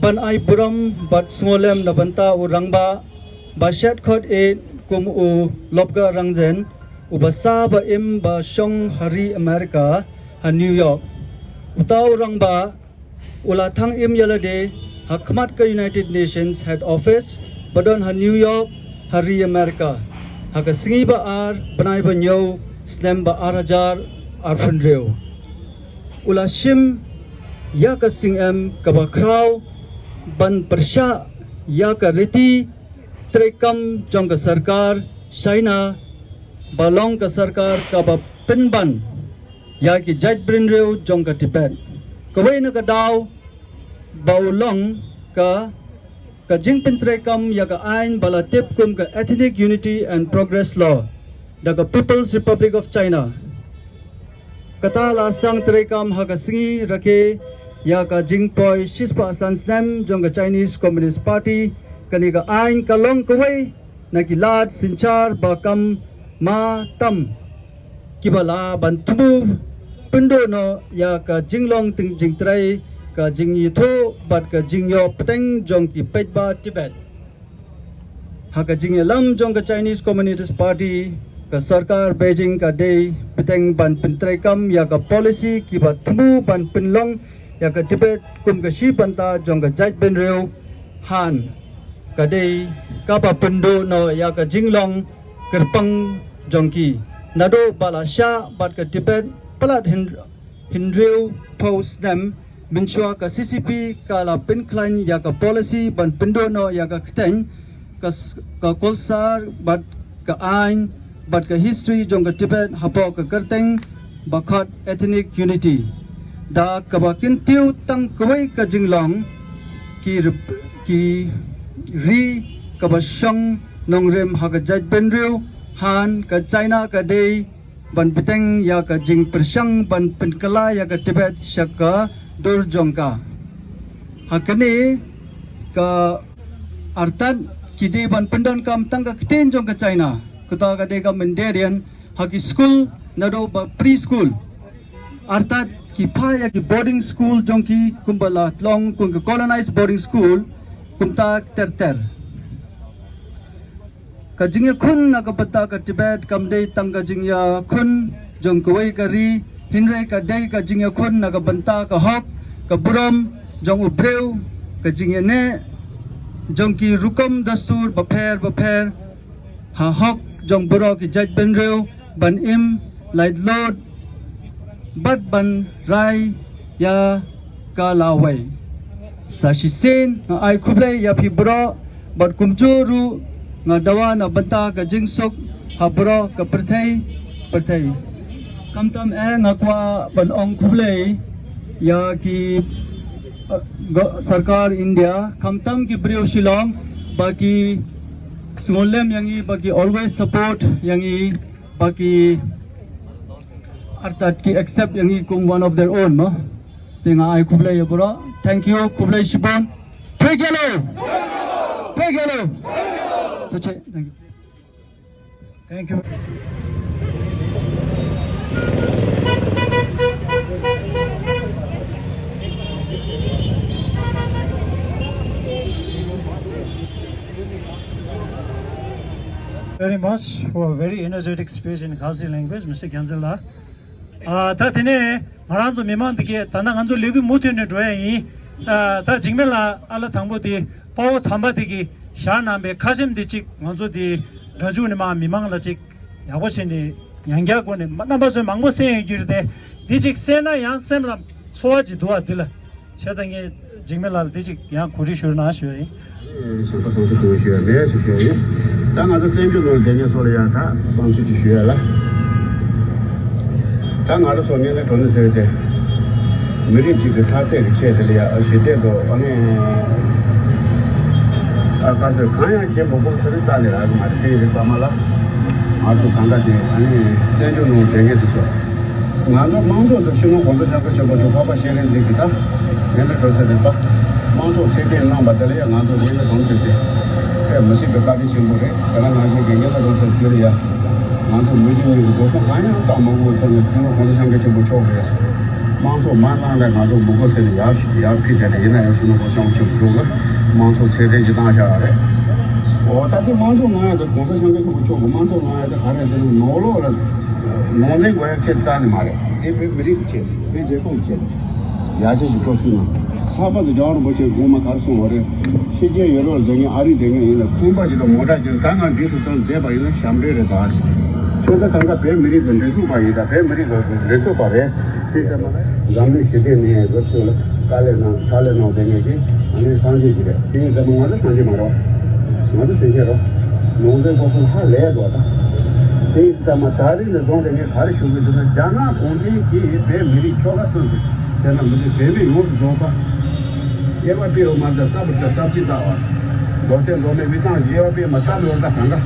བན་ཨའི་བུ་རམ་བར་སྔོ་ལེམ་ན་བན་ཏ་འུ་རང་བ། བ་ཤད་ཁོད་ཨེ་ཀུམ་འུ་ལོབ་ག་རང་བཙན། ཨུ་བ་ས་བ་ཨིམ་བ་ཤོང་ཧ་རི་ཨ་མེ་རི་ཀ་ཧ་ནིའུ་ཡོག་ཨུ་ཏའུ་རང་བ། ཨུ་ལ་ཐང་ཨིམ་ཡ་ལ་དེ་ཧ་ཁ་མད་ཀ་United Nations Head Office བ་དོན་ཧ་ནིའུ་ཡོག་ཧ་རི་ཨ་མེ་རི་ཀ་ཧ་ག་སི་ངི་བ་ཨར་བ་ནའི་བ་ཉོ་སྣེམ་བ་ཨར་ཧ་ཇར་ཨར་ཕུན་རེའུ། ཨུ་ལ་ཤིམ་ཡ་ག་སིང་ཨེམ་ཀ་བ་ཁྲའུ་བན་པར་ཤ་ཡ་ག་རི་ཏི། ཏྲེ་ཀམ་ཅོང་ག་སར་ཀར་ཤའི་ན། བ་ལོང་ག་སར་ཀར་ཀ་བ་པིན་བན། ཡ་གི་ཇཱཇ་བྲིན་རེའུ་ཅོང་ག་ཏི་པེད། ཀ་བའི་ན་ཀ་ཌའོ། བའུ་ལོང་ཀ། ཀ་ཇིང་པིན་ཏྲེ་ཀམ་ཡ་ག་ཨའིན་བ་ལ་ཏེབ་ཀུམ་ག་Ethnic Unity and Progress Law ད་ག་People's Republic of China། ཀ་ཏ་ལ་སང་ཏྲེ་ཀམ་ཧ་ག་སིང་ཧི་ར་ཁེ་ཡ་ག་ཇིང་པོའི་ཤིས་པ་སན་སྣེམ་ཇོང་ག་Chinese Communist Party ཀ་ནི་ག་ཨའིན་ཀ་ལོང་ཀ་བའི་ན་ཀི་ལཱད་སིན་ཆར་བ་ཀམ་མ་ཏམ་ཀི་བ་ལ་བན་ཐུམ་བུ་པིན་ཌོ་ནོ་ཡ་ག་ཇིང་ལོང་ཏིང་ཇིང་ཏྲེ་ ག་ཇིང་ཡི་ཐོ་བད་ག་ཇིང་ཡོ་པ་ཏེང་ཇོང་གི་པེད་བ་ཏི་བེད། ཧ་ག་ཇིང་ཡི་ལམ་ཇོང་ག་ཅའི་ནིས་ཀོ་མུ་ནི་ཊིས་པར་ཊི་ག་སར་ཀར་བེ་ཇིང་ག་དེ་པ་ཏེང་བན་པིན་ཏྲེ་ཀམ་ཡ་ག་པོ་ལི་སི་གི་བ་ཐུ་མུ་བན་པིན་ལོང་ཡ་ག་ཏི་བེད་ཀུམ་ག་ཤི་བན་ཏ་ཇོང་ག་ཇའི་བེན་རེའུ་ཧན་ག་དེ་ཀ་པ་པིན་དོ་ནོ་ཡ་ག་ཇིང་ལོང་ཀིར་པང་ཇོང་གི་ན་དོ་བ་ལ་ཤ་བད་ག་ཏི་བེད་པ་ལད་ཧིན་ཧིན་རེའུ་ཕོ་སྣེམ་མིན་ཤོ་ཀ་སི་སི་པི་ཀ་ལ་པིན་ཁ་ལན་ཡ་ཀ་པོ་ལི་སི་བན་པིན་དོ་ནོ་ཡ་ཀ་ཁ་ཐེན་ཀ་ཀ་ཀོལ་སར་བད་ཀ་ཨན་བད་ཀ་ཧིས་ཊི་རི་ཇོང་ཀ་ཏི་བེད་ཧ་པོ་ཀ་ཀར་ཏེང་བ་ཁོད་ཨེ་ཐི་ནིག་ཡུ་ནི་ཊི་ད་ཀ་བ་ཀིན་ཏིའུ་ཏང་ཀ་བའི་ཀ་ཇིང་ལོང་གི་རི་གི་རི་ཀ་བ་ཤོང་ནོང་རིམ་ཧ་ཀ་ཇའི་བེན་རེའུ་ཧན་ཀ་ཅའི་ན་ཀ་དེ། བན་པི་ཏེང་ཡ་ཀ་ཇིང་པིར་ཤང་བན་པིན་ཀ་ལ་ཡ་ཀ་ཏི་བེད་ཤ་ཀ་དོར་ཇོང་ཀ་ཧ་ཀ་ནི་ཀ་ཨར་ཏད་ཀི་དེ་བན་པིན་དོན་ཀམ་ཏང་ཀ་ཀི་ཏེན་ཇོང་ཀ་ཅའི་ན་ཀ་ཏོ་ཀ་དེ་ཀ་མིན་དེ་རིན་ཧ་ཀི་སི་ཀུལ་ན་དོ་བ་པི་རི་སི་ཀུལ་ཨར་ཏད་ཀི་ཕ་ཡ་ཀི་བོར་ཌིང་སི་ཀུལ་ཇོང་ཀི་ཀུམ་པ་ལ་ལོང་ཀུན་ཀ་ཀོ་ལོ་ནའི་སི་བོར་ཌིང་སི་ཀུལ་ཀུམ་ཏ་ཏེར་ཏེར། ཀ་ཇིང་ཡ་ཁུན་ན་ཀ་བན་ཏ་ཀ་ཏི་བེད་ཀམ་དེ་ཏང་ཀ་ཇིང་ཡ་ཁུན་ཇོང་ཀ་བའི་ཀ་རི་ཧིན་རེ་ཀ་དེ་ཀ་ཇིང་ཡ་ཁུན་ན་ཀ་བན་ཏ་ཀ་ཧོག་ཀ་བུ་རོམ་ཇོང་ཨུ་བྲེའུ་ཀ་ཇིང་ཡ་ནེ་ཇོང་ཀི་རུ་ཀམ་དས་ཏུར་བ་ཕེར་བ་ཕེར་ཧ་ཧོག་ཇོང་བུ་རོ་ཀི་ཇའི་བེན་རེའུ་བན་ཨིམ་ལའིད་ལོད་བད་བན་རའི་ཡ་ཀ་ལ་ཝའི། ས་ཤི་སེན་ང་ཨའི་ཁུབ་ལེ་ཡ་ཕི་བུ་རོ་བད་ཀུམ་ཅོ་རུ་ང་ཟླ་བ་ན་བན་ཏ་ཀ་ཇིང་སོག་ཧ་བུ་རོ་ཀ་པིར་ཐེ་པིར་ཐེ། ཁམ་ཏམ་ཨེ་ང་ཀ་བ་བན་ཨོང་ཁུབ་ལེ་ཡ་ཀི་ཨ་ག་སར་ཀར་ཨིན་ཌི་ཡ་ཁམ་ཏམ་ཀི་བྲེའུ་ཤི་ལོང་བ་ཀི་སི་ངོ་ལེམ་ཡ་ངི་བ་ཀི་ཨོལ་ཝེས་སཔོརྚ་ཡ་ངི། བ་ཀི་ཨར་ཏད་ཀི་ཨེག་སེབ་ཡ་ངི་ཀུང་one of their own མོ། དེ་ང་ཨའི་ཁུབ་ལེ་ཡ་བུ་རོ། Thank you ཁུབ་ལེ་ཤི་བོན། བོད་རྒྱལ་ལོ། བོད་རྒྱལ་ལོ། ཐུགས་རྗེ་ཆེ། Thank you. Thank you. Very much for a very energetic speech in Khasi language, Mister Gyanzin ལགས། ཨ་ད་དེ་ནས་ང་རང་ཚོ་མི་མང་འདི་གས་ད་ལྟ་ང་ཚོ་ལས་འགུལ་མུ་མཐུད་ནས་འགྲོ་ཡ་ཡིན། ཨ་ད་འཇིགས་མེད་ལགས་ཨ་ལ་དང་པོ་དེ་དཔའ་བོ་དམ་པ་དེ་གིས་བཞག་གནང་པའི་ཁ་ཆེམས་འདི་གཅིག་ང་ཚོ་དེ་སྒྲ་འཇུག་ནས་མ་མི་མང་ལ་གཅིག་ཡག་པོ་བྱས་ནས་ཡང་བསྐྱར་སྒོ་ནས་མ་རྣམ་པ་ཚོས་མང་པོ་གསན་ཡོད་རྒྱུ་རེད་དེ། འདི་གཅིག་གསན་ན་ཡང་སེམས་ལ་ཚོར་བ་ཅིག་འདུག་བ། འདི་ལ་བྱས་ཙང་ངས་འཇིགས་མེད་ལགས་ལ་འདི་གཅིག་ཡང་གོ་སྒྲིག་ཞུ་རོགས་གནང་ཞུ་ཡ་ཡིན། ཞེས་པ་བསམ་ཚུལ་དུ་ཞུ་ཡ་ལས་སུ་ཞུ་ཡ་ཡིན། ད་ང་ཚོ་བཙན་བྱོལ་ནང་བསྡད་མཁན་ཚོ་ལ་ཡང་ད་བསམ་ཚུལ་ཅིག་ཞུ་ཡ་ལ། ད་ང་རང་ཚོ་དངོས་གནས་དྲང་གནས་ཟེར་ཏེ། མི་རིགས་གཅིག་གི་འཐབ་རྩོད་ཀྱི་ཆེད་དེ་ལ་ཡ་ཞི་བདེ་དང་ཨ་ནི། ཨ་དཀའ་སྤྱད་གང་ཡང་བྱེད་མི་དགོས་ཟེར་རྩ་ནས་རག་གི་མ་རེད། དེ་ཡིན་དུས་ཚང་མ་ལ་ང་ཚོ་གང་ག་དེ་ཨ་ནི་བཙན་བྱོལ་ནང་བསྡད་མཁན་དེ་ཚོ། ང་ཚོ་དམངས་གཙོ་དང་སྤྱི་ནོར་གོང་ས་སྐྱབས་མགོན་ཆེན་པོ་མཆོག་འཕགས་པ་སྤྱན་རས་གཟིགས་ཀྱི་ད་ངན་ལ་གྲོས་ཚད་རིག་པ། དམངས་གཙོ་ཚད་ལྡན་གནང་བ་དེ་ལ་ཡང་ང་ཚོ་ངན་ལ་གྲོས་ཚད་དེ་དཔེ་མི་སྲིད་པའི་བཀའ་དྲིན་ཆེན་པོ་རེད། དེ་ལ་ང་ཚོ་གི་ངན་ལ་གྲོས་ཚད་དེ་ལ་ཡང་ང་ཚོ་མི་རྒྱུ་གཉིས་ཀྱི་སྒོ་སོང་གང་ཡང་བཏང་མ་དགོས་ཚོ་ནས་སྤྱི་ནོར་གོང་ས་སྐྱབས་མགོན་ཆེན་པོ་མཆོག་གིས་དམངས་གཙོ་མ་གནང་ལས་ང་ཚོ་མི་དགོས་ཟེར་ནས་ཡར་ཡར་ཕུད་དེ་ལ་ཡིན་ན་ཡང་སྤྱི་ནོར་གོང་ས་སྐྱབས་མགོན་ཆེན་པོ་མཆོག་གིས་དམངས་གཙོ་ཚད་ལྡན་ཞིག་བཏང་བཞག་པ་རེད། འོ་ད་ལྟའི་དམངས་གཙོ་གནང་ཡ་དེ་གོང་ས་སྐྱབས་མགོན་ཆེན་པོ་མཆོག་གིས་དམངས་གཙོ་གནང་ཡ་དེ་ག་རེ་ཟེར་ན་ནོར་ལོག་ལ། ནང་འཛིང་དགོས་ཡ་ཆེད་རྩ་ནས་མ་རེད། དེ་བོད་མི་རིགས་ཀྱི་ཆེད་དུ་བོད་རྒྱལ་ཁབ་ཀྱི་ཆེད་དུ་ཡར་རྒྱས་ཀྱི་འགྲོ་ཚུལ་ནང་ལྷག་པར་དུ་རྒྱལ་བ་རིན་པོ་ཆེས་དགོངས་པ་ག་རེ་གསུངས་པ་རེད། ཕྱི་རྒྱལ་ཡུ་རོབ་ལ་བསྡད་མཁན་ཨ་རིར་བསྡད་མཁན་ཡིན་ན་ཁང་པ་ཅིག་དང་མོ་ཊ་ཅིག་ད་ང་འགྲིག་སོང་བསམ་བསྡད་པ་ཡིན་ན་ཞབས་འདྲེན་རེད་ད། ཁྱོད་ཚོ་གང་ག་བོད་མི་རིགས་དང་འབྲེལ་ཚུགས་པ་ཡིན་ད། བོད་མི་རིགས་དང་འབྲེལ་ཚུགས་པ་རེད། དེ་ཚང་མ་འཛམ་གླིང་ཞི་བདེ་ནས་བོད་ཚོ་ལ་དཀའ་ལས་གནང་ཕྱག་ལས་གནང་བསྡད་མཁན་གྱི་ཨ་ནི་སངས་རྒྱས་ཅིག་རེད། དེ་ཡིན་ཙང་ང་ཚོ་སངས་རྒྱས་མ་རེད་བ། ང་ཚོ་སེམས་ཅན་རོ། ནང་འཛིང་ཁོ་ཚོ་ཧ་ལས་འགྲོ་ད། དེ་ཡིན་ཙང་མ་ད་རིང་ནས་བཟུང་སྟེ་ངས་ག་རེ་ཞུ་གི་འདུག་ཟེར་ན། རྒྱ་ནག་གུང་ཁྲན་གྱིས་བོད་མི་རིགས་ཁྱོ་ག་སུ་རེད་ཟེར་ན་མི་འདུག་བོད་མི་ཡོངས་སུ་རྫོགས་པ། དབྱེ་བ་སྤེལ་བ་མ་ཟད་རྩ་བ་རྩ་བ་གཅིག་རྩ་བ། མདོ་སྟོད་མདོ་སྨད་དབུས་གཙང་དབྱེ་བ་སྤེལ་མ་རྩ་བའི་བར་ད་གང་ག་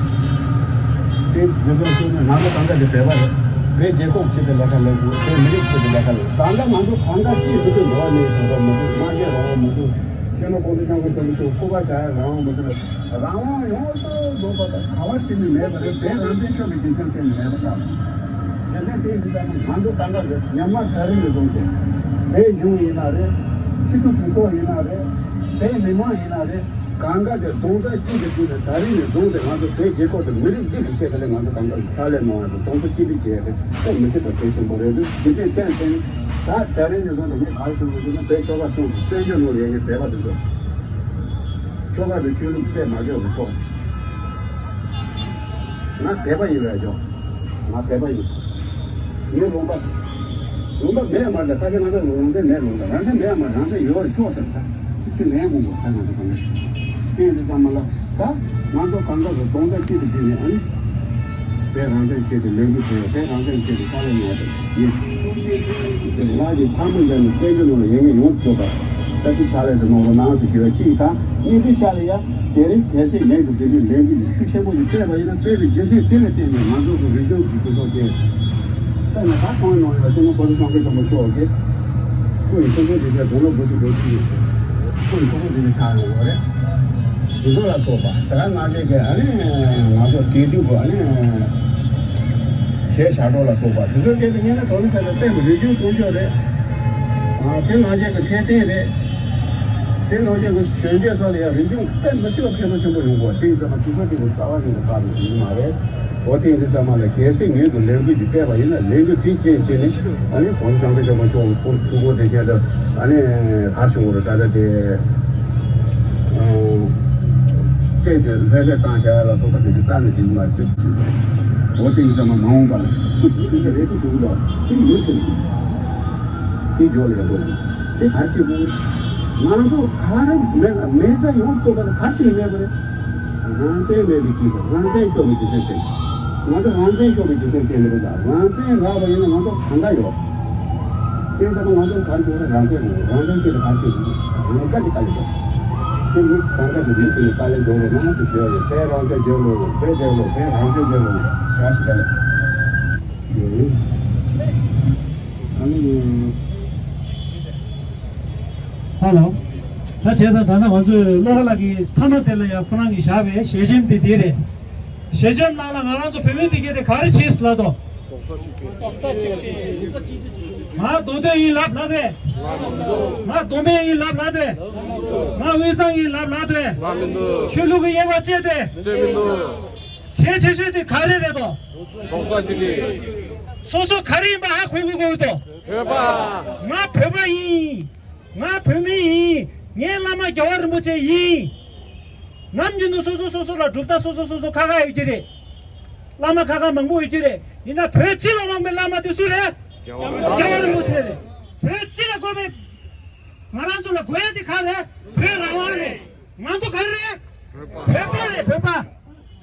དེ་རྒྱུ་མཚན་ཤེས་ནས་ང་ཚོ་གང་ག་དེ་བོད་པ་རེད། བོད་རྒྱལ་ཁབ་ཆེད་དུ་ལས་ཀ་ལས་དགོས། བོད་མི་རིགས་ཆེད་དུ་ལས་ཀ་ལས། ད་ལྟ་ང་ཚོ་གང་ག་གཅིག་སྡུག་གི་འགྲོ་བ་མེད་ཟེར་བ་མི་འདུག་སྨྲ་བརྗོད་རང་དབང་མི་འདུག་སྤྱི་ནོར་གོང་ས་སྐྱབས་མགོན་ཆེན་པོ་མཆོག་སྐུ་པར་བཞག་ཡ་རང་དབང་མི་འདུག་རང་དབང་ཡོངས་སུ་རྫོགས་པ་དང་ག་བ་ཅི་ནས་མེད་པ་རེད། བོད་རང་བཙན་ཤོར་བའི་རྒྱུ་མཚན་གཏན་ནས་མེད་པ་ཆགས། རྒྱུ་མཚན་དེ་ཡིན་དུས་ཙམ་ང་ཚོ་གང་ག་རེད། ཉམས་མ་ད་རིང་ནས་བཟུང་སྟེ་བོད་གཞུང་ཡིན་ན་རེད། སྤྱི་འཐུས་གྲོས་ཚོགས་ཡིན་ན་རེད། བོད་མི་མང་ཡིན་ན་རེད། གང་ག་དེ་རྡོག་རྩ་གཅིག་ཏུ་བསྒྲིལ་ནས་ད་རིང་ནས་བཟུང་སྟེ་ང་ཚོ་བོད་རྒྱལ་ཁབ་དང་མི་རིགས་འདི་གི་ཆེད་དུ་ལ་ང་ཚོ་གང་ག་ཕྱག་ལས་གནང་ཡ་དང་རྡོག་རྩ་གཅིག་སྒྲིལ་བྱས་ཏེ་དཔེ་མི་སྲིད་པ་གལ་ཆེན་པོ་རེད་འདུག་རྒྱུ་མཚན་གཏན་གཏན་ད་ད་རིང་ནས་བཟུང་སྟེ་ངས་ག་རེ་ཞུ་དགོས་ཟེར་ན། བོད་ཆོལ་ཁ་གསུམ་གྱི་བཙན་བྱོལ་ནང་ལ་ཡོད་མཁན་བོད་པ་དེ་ཚོ་ཆོལ་ཁ་དང་ཆོས་ལུགས་རྩད་མ་གཅོད་པའི་ཐོག་ང་བོད་པ་ཡིན་པས་ཆོག་ང་བོད་པ་ཡིན། ངའི་ལུང་པ། ལུང་པ་མེད་མ་རེད། ད་ཁ་ཤས་ང་ཚོ་རང་བཙན་མེད་ལུང་པ། རང་བཙན་མེད་མ་རེད། རང་བཙན་ཡོད་རེད་ཆོག་ཟེར། ད་དེ་ཚོ་ལན་དགོངས་པ་ད་ང་ཚོ་གང་ལ་ཟེར། དེ་ཡིན་དུས་ཙམ་མ་ལ་ད་ང་ཚོ་གང་ག་གི་རྡོག་རྩ་གཅིག་ཏུ་བསྒྲིལ་ནས་ཨ་ནི་བོད་རང་བཙན་ཆེད་དུ་ལས་འགུལ་སྤེལ། བོད་རང་བཙན་ཆེད་དུ་ཕྱག་ལས་གནང་བ་དང་ཡིན། ལགས་ཀྱི་ཐལ་མོ་སྦྱར་ནས་བཙན་བྱོལ་ནང་ལ་ཡོད་མཁན་ཡོངས་སུ་གཅོད་པ། ད་ཅི་ཕྱག་ལས་དུ་གནང་རོགས་གནང་ཞེས་ཞུ་བ་གཅིག་དང་། གཉིས་པའི་ཆ་ལ་ཡ། དེ་རིང་གལ་སྲིད་ངས་ཀྱི་འདི་འདྲའི་ལས་འགུལ་ཤུགས་ཆེན་པོ་ཞིག་སྤེལ་བ་ཡིན་ན། སྤེལ་བའི་རྒྱུ་མཚན་དེ་ལ་བརྟེན་ནས་ང་ཚོ་གི་རིག་གཞུང་གི་སྐུ་ཚབ་དེ་དཔེར་ན་ད་ཁོང་ནང་ཡང་སོ་ནམ་གོང་ས་སྐྱབས་མགོན་ཆེན་པོ་མཆོག་གིས་སྐུ་ཡི་གསུང་འཕྲིན་དེ་ཚོ་དགུང་ལོ་དགུ་བཅུ་གོ་བདུན་ཡིན། སྐུ་ཡི་གསུང་འཕྲིན་དེ་ཚོ་ཆགས་ཡོད་རེད། དེ་ཚོ་ལ་སོགས་པ་དེ་ག་ནང་བཞིན་གྱི་ཨ་ནི་ང་ཚོ་དགེ་འདུན་གྱི་ཨ་ནི་གཞས་ཞབས་བྲོ་ལ་སོགས་པ་དེ་ཚོའི་སྐད་དུ་སྙན་ན་གྲོགས་ནི་ས་ཆ་དཔེ་མི་རིག་གཞུང་སྲུང་སྐྱོབ་རེད། ཨ་དེ་ནང་བཞིན་གྱི་འཕྲོད་བསྟེན་རེད། དེ་ནང་བཞིན་གྱི་གཞོན་སྐྱེས་ཚོ་ལ་ཡང་རིག་གཞུང་དཔེ་མི་སྲིད་པ་ཕན་ཐོགས་ཆེན་པོ་ཡོང་གི་ཡོད། དེ་ཡིན་ཙང་མ་དེ་ཚོ་དེ་ཚོ་རྩ་བ་ཉིད་ནས་བཀག་ནས་ཡིན་མ་རེད། འོ་དེ་ཡིན་དུས་ཙམ་མ་ལ་གལ་སྲིད་ངོས་ཀྱི་ལས་འགུལ་ཞིག་སྤེལ་བ་ཡིན་ན། ལས་འགུལ་དེའི་རྐྱེན་བྱས་ནས་ཨ་ནི་༸གོང་ས་༸སྐྱབས་མགོན་ཆེན་པོ་མཆོག་གི་སྐུ་ཐུགས་ཁུར་དེ་བཞིན་དུ་ཨ་ནི་གར་བྱུང་བ་རེད། ད་ལྟ་དེ་ཨ་བསྟན་དེ་ལྷོད་ལྷོད་བཏང་བཞག་ཡ་ལ་སོགས་པ་དེ་དེ་རྩ་ནས་འགྲིག་གི་མ་རེད་ཅེས་ཞུས་པ་རེད། འོ་དེ་ཡིན་ཙང་མ་མ་འོངས་པ་ལ་ཁོ་ཚོས་ཐུགས་ཀྱི་རེ་སྐུལ་ཞུ་གི་འདུག་དེ་མུ་མཐུད་དེ་འཇོག་ལས་དགོས། དེ་ག་རེ་བྱེད་དགོས། ང་ཚོ་ག་རེ་མེད་མེད་ས་ཡོངས་སུ་རྫོགས་པ་དེ་ག་རེ་བྱེད་ནས་མེད་པ་རེད། རང་བཙན་མེད་པའི་རྒྱུ་མཚན། རང་བཙན་ཤོར་བའི་རྒྱུ་མཚན་དེ། ང་ཚོ་རང་བཙན་ཤོར་བའི་རྒྱུ་མཚན་དེ་ནི་རེད། ད་རང་བཙན་རག་པ་ཡིན་ན་ང་ཚོ་གང་ག་ཡོད། དེ་ལྟ་བུ་ང་ཚོ་ག་རེ་དགོས་རེད། རང་བཙན་དགོས། རང་བཙན་ཆེད་དུ་ག་རེ་བྱེད་དགོས། གང་ག་དེ་དཀའ་ལས་རེད། དེ་མི་གང་ག་དེ་མི་དེ་ནི་དཀའ་ལས་འཇོག་རོགས་གནང་ཞེས་ཞུ་ཡ་ཡོད། བོད་རང་བཙན་རྒྱལ་ལོ། བོད་རྒྱལ་ལོ། བོད་རང་བཙན་རྒྱལ་ལོ། བཀྲ་ཤིས་བདེ་ལེགས་ཞུ་ཡ་ཡིན། ཨ་ནི། ཧ་ལོ། ད་བྱས་ཙང་ད་ནང་ང་ཚོས་བློ་དགའ་ལགས་ཀྱི་མཐའ་མ་དེ་ལ་ཡང་ཁོ་རང་གིས་བཞག་པའི་ཞལ་ཆེམས་དེ་འདི་རེད། ཞལ་ཆེམས་ནང་ལ་ང་རང་ཚོ་བོད་མི་འདི་གས་དེ་ག་རེ་བྱས་ལབ་དོ། ང་མདོ་སྟོད་ཡིན་ལབ་ན་དེ། ང་མདོ་སྨད་ཡིན་ལབ་ན་དེ། ང་དབུས་གཙང་ཡིན་ལབ་ན་དེ། ཆོས་ལུགས་ཀྱི་དབྱེ་བ་བཅད་དེ། གལ་ཆེ་ཤོས་དེ་ག་རེ་རེད་དོ། སོ་སོ་ག་རེ་ཡིན་པ་ཧ་གོ་གི་དགོས་དོ། བོད་པ། ང་བོད་པ་ཡིན། ང་བོད་མི་ཡིན། ངའི་བླ་མ་རྒྱལ་བ་རིན་པོ་ཆེ་ཡིན། ནམ་རྒྱུན་དུ་སོ་སོ་སོ་སོ་ལ་གྲུབ་མཐའ་སོ་སོ་སོ་སོ་ཁ་ཁ་ཡོད་ཀྱི་རེད། བླ་མ་ཁ་ཁ་མང་པོ་ཡོད་ཀྱི་རེད། ཡིན་ན་བོད་སྤྱི་ལ་དབང་བའི་བླ་མ་དེ་སུ་རེད། རྒྱལ་བ་རིན་པོ་ཆེ་རེད། བོད་སྤྱི་ལ་དགོས་པའི་ང་རང་ཚོ་ལ་དགོས་ཡ་དེ་ག་རེད། བོད་རང་དབང་རེད། ང་ཚོ་ག་རེ་རེད། བོད་པ་རེད། བོད་པ།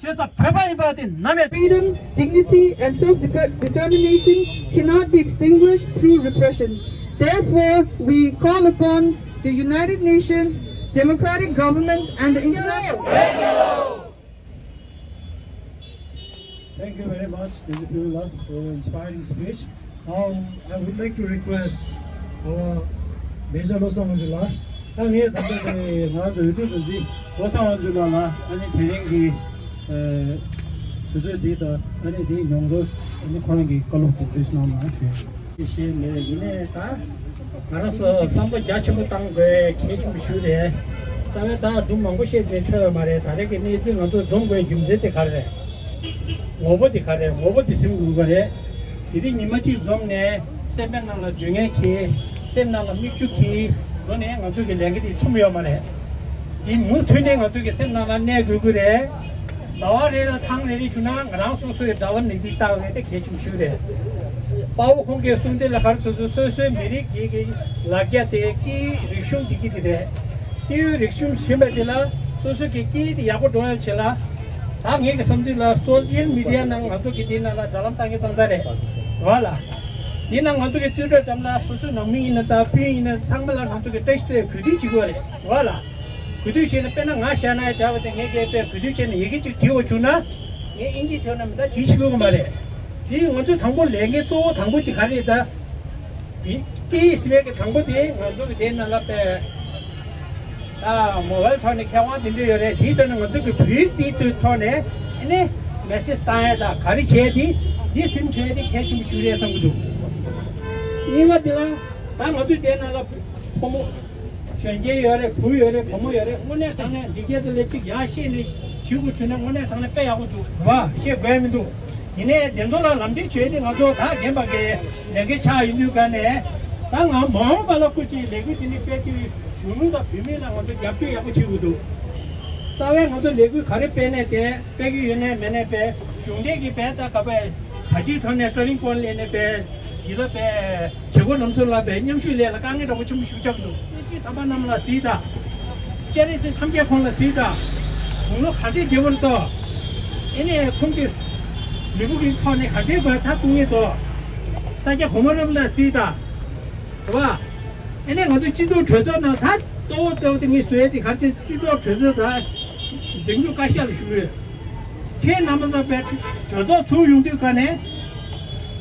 བྱས་ཙང་བོད་པ་ཡིན་པ་དེ་ནམ་ཡང་། Freedom, dignity, and self-determination cannot be extinguished through repression. Therefore, we call upon the United Nations, democratic government, and the international. Thank you very much, Dr. Pirula, for your inspiring speech. Now, I would like to request our Major Losang Wanchula, ད་ངས་ད་ལྟ་དེ་ང་ཚོ་འོས་བསྡུ་འདུ་འཛི་Losang Wanchula ལ་ཨ་ནི་དེ་རིང་གི་དུས་ཚོད་འདི་དང་ཨ་ནི་འདིའི་མྱོང་ཚོར་ཨ་ནི་ཁོ་རང་གི་བཀའ་སློབ་དེ་འདྲ་ཞིག་གནང་ན་ཞུ། ཤེས་མེད། ཡིན་ནའི་ད་ང་རང་ཚོ་བསམ་བློ་རྒྱ་ཆེན་པོ་བཏང་དགོས་གལ་ཆེན་པོ་ཞིག་རེད། རྩ་བའི་ད་སྒྲུང་མང་པོ་བཤད་ནས་འཕྲོད་ཡོད་མ་རེད། ད་རེས་ཀྱི་གནས་ཚུལ་ང་ཚོ་འཛོམས་དགོས་རྒྱུ་མཚན་དེ་ག་རེ་རེད། ངོ་བོ་དེ་ག་རེད། ངོ་བོ་དེ་ཟིན་དགོས་པ་རེད། དེ་རིང་ཉི་མ་གཅིག་འཛོམས་ནས་སེམས་པའི་ནང་ལ་སྡུག་བསྔལ་གྱིས། སེམས་ནང་ལ་མིག་ཆུ་གྱིས། འགྲོ་ནས་ང་ཚོ་གི་ལས་ཀ་དེ་ཚུམ་ཡོད་མ་རེད། དེ་མུ་མཐུད་ནས་ང་ཚོ་གི་སེམས་ནང་ལ་གནས་དགོས་ཀྱི་རེད། ཟླ་བ་རེ་ལ་ཐེངས་རེ་རེ་བྱུང་ན་ང་རང་སོ་སོའི་དྲ་ལམ་ནས་འདི་ལྟ་བའི་དེ་གལ་ཆེན་པོ་ཞིག་རེད། དཔའ་བོ་ཁོང་གིས་གསུངས་དེ་ལ་ག་རེ་ཟེར་ཚུལ་སོ་སོའི་མི་རིགས་ཀྱི་གི་ལ་རྒྱ་དེ་སྐད་ཡིག་རིག་གཞུང་འདི་གི་དེ་རེད། སྐད་ཡིག་རིག་གཞུང་ཕྱིན་པ་དེ་ལ་སོ་སོ་གི་སྐད་ཡིག་དེ་ཡག་པོ་འགྲོ་ཡ་ཆེད་ལ། ད་ངེད་ཀྱི་བསམ་ཚུལ་ལ་སོ་ཤལ་མི་ཌི་ཡ་ནང་ང་ཚོ་གི་དེ་ནང་ལ་དྲ་ལམ་བཏང་གི་བཏང་ད་རེད། རེད་བ་ལ། དེ་ནང་ང་ཚོ་གི་རྩིས་སྤྲོད་འགྲམ་ལ་སོ་སོའི་ནང་མི་ཡིན་ན་ད་སྤུན་ཡིན་ན་ཚང་མ་ལ་ང་ཚོ་གི་བཀྲ་ཤིས་བདེ་ལེགས་གུས་འདུད་བྱེད་དགོས་རེད། རེད་བ་ལ། གུས་འདུད་བྱས་ནས་དཔེར་ན་ང་བཞག་ན་ཡ་བྱ་བ་དེ་ངས་ཀྱི་དཔེ་གུས་འདུད་བྱས་ནས་ཡི་གེ་གཅིག་བྲིས་པ་བྱུང་ན། ངས་ཨིན་ཇི་ཐོན་ན་མི་ད་བྲིས་ཤེས་ཀྱི་མ་རེད། དེ་ང་ཚོས་དང་པོ་ལས་འགན་གཙོ་བོ་དང་པོ་གཅིག་ག་རེ་རེད་ད། དེ་སྐད་ཡིག་ཟེར་བའི་གི་དང་པོ་དེ་ང་ཚོ་གི་དེ་ནང་ལ་དཔེ། ད་མོ་བལ་ཐོག་ནས་མཁས་དབང་དེ་འདྲ་ཡོད་རེད། དེའི་ཐོག་ནས་ང་ཚོ་གི་བོད་ཡིག་དེའི་ཐོག་ནས་ཨ་ནི་མེ་སེ་ཇི་བཏང་ཡ་ད་ག་རེ་བྱས་དེ་འདི་ཟིན་ཐོན་དེ་གལ་ཆེན་པོ་ཞིག་རེད་བསམ་གྱི་འདུག་གཉིས་པ་དེ་ལ་ད་ང་ཚོའི་དེ་ནང་ལ་ཕོ་མོ། གཞོན་སྐྱེས་ཡོད་རེད། བུ་ཡོད་རེད། བུ་མོ་ཡོད་རེད། དངོས་གནས་དྲང་གནས་འདི་སྐད་དུ་ལས་ཅིག་ཡར་བཤད་ནས་བྱེད་དགོས་བྱུང་ན་དངོས་གནས་དྲང་གནས་དཔེ་ཡག་པོ་འདུག་བ། བཤད་དགོས་མི་འདུག་ཡིན་ནའི་བདེན་དོན་ལ་ལམ་སྟོན་བྱེད་དེ་ང་ཚོ་ད་རྒན་པ་གི་ལས་འགན་ཆགས་ཡིན་དུས་ག་ནས་ད་ང་མ་འོངས་པ་ལ་སྐུ་མཁྱེན་ལས་འགུལ་དེ་ནི་སྤེལ་དུས་གཞུང་ལུགས་དང་བུད་མེད་ལ་ང་ཚོ་རྒྱབ་སྐྱོར་ཡག་པོ་བྱེད་དགོས་འདུག་རྩ་བའི་ང་ཚོ་ལས་འགུལ་ག་རེ་སྤེལ་ནས་དེ་སྤེལ་གི་ཡོད་ནས་མེད་ནས་སྤེལ། གཞུང་འབྲེལ་གྱི་སྤེལ་ད་ག་པའི་ག་ཅིའི་ཐོག་ནས་ཊར་ནིང་པོའིན་ལས་ནས་སྤེལ་ཡིད་ལ་སྤེལ། བྱེད་སྒོ་ལམ་སྲོལ་ལ་སྤེལ། མཉམ་ཞུགས་ལས་ལ་དཀའ་ངལ་འདྲ་པོ་ཆེན་པོ་ཞིག་ཆགས་འདུག་སྲིད་སྤྱི་དམ་པ་རྣམས་ལ་གཟིགས་དང་། སྤྱན་རས་གཟིགས་ཐམས་ཅད་ཁོང་ལ་གཟིགས་དང་། དགུང་ལོ་ག་འདྲས་རྒྱས་པར་གཏོང་། ཨེ་ནས་ཁོང་གི་ལུས་པོ་གི་ཐོག་ནས་ག་འདྲས་བར་ཐག་ཀུན་ངེས་ཐོག་ས་སྐྱ་གོང་མ་རྣམས་ལ་གཟིགས་དང་། རེད་བ། ཨེ་ནས་ང་ཚོ་སྤྱི་ཚོགས་གྲོས་ཚོགས་ནང་ད་གཙོ་བོ་གཙོ་བོ་དེ་ངས་བཟོས་ཏེ་ག་ཚོད་སྤྱི་ཚོགས་གྲོས་ཚོགས་ད་འཛིན་སྐྱོང་བཀའ་ཤག་ལ་ཞུ་གི་ཡོད། ཁྱེད་རྣམ་པ་ཚོ་པའི་གྲོས་ཚོགས་ཚུགས་ཡོང་དུས་ག་ནས་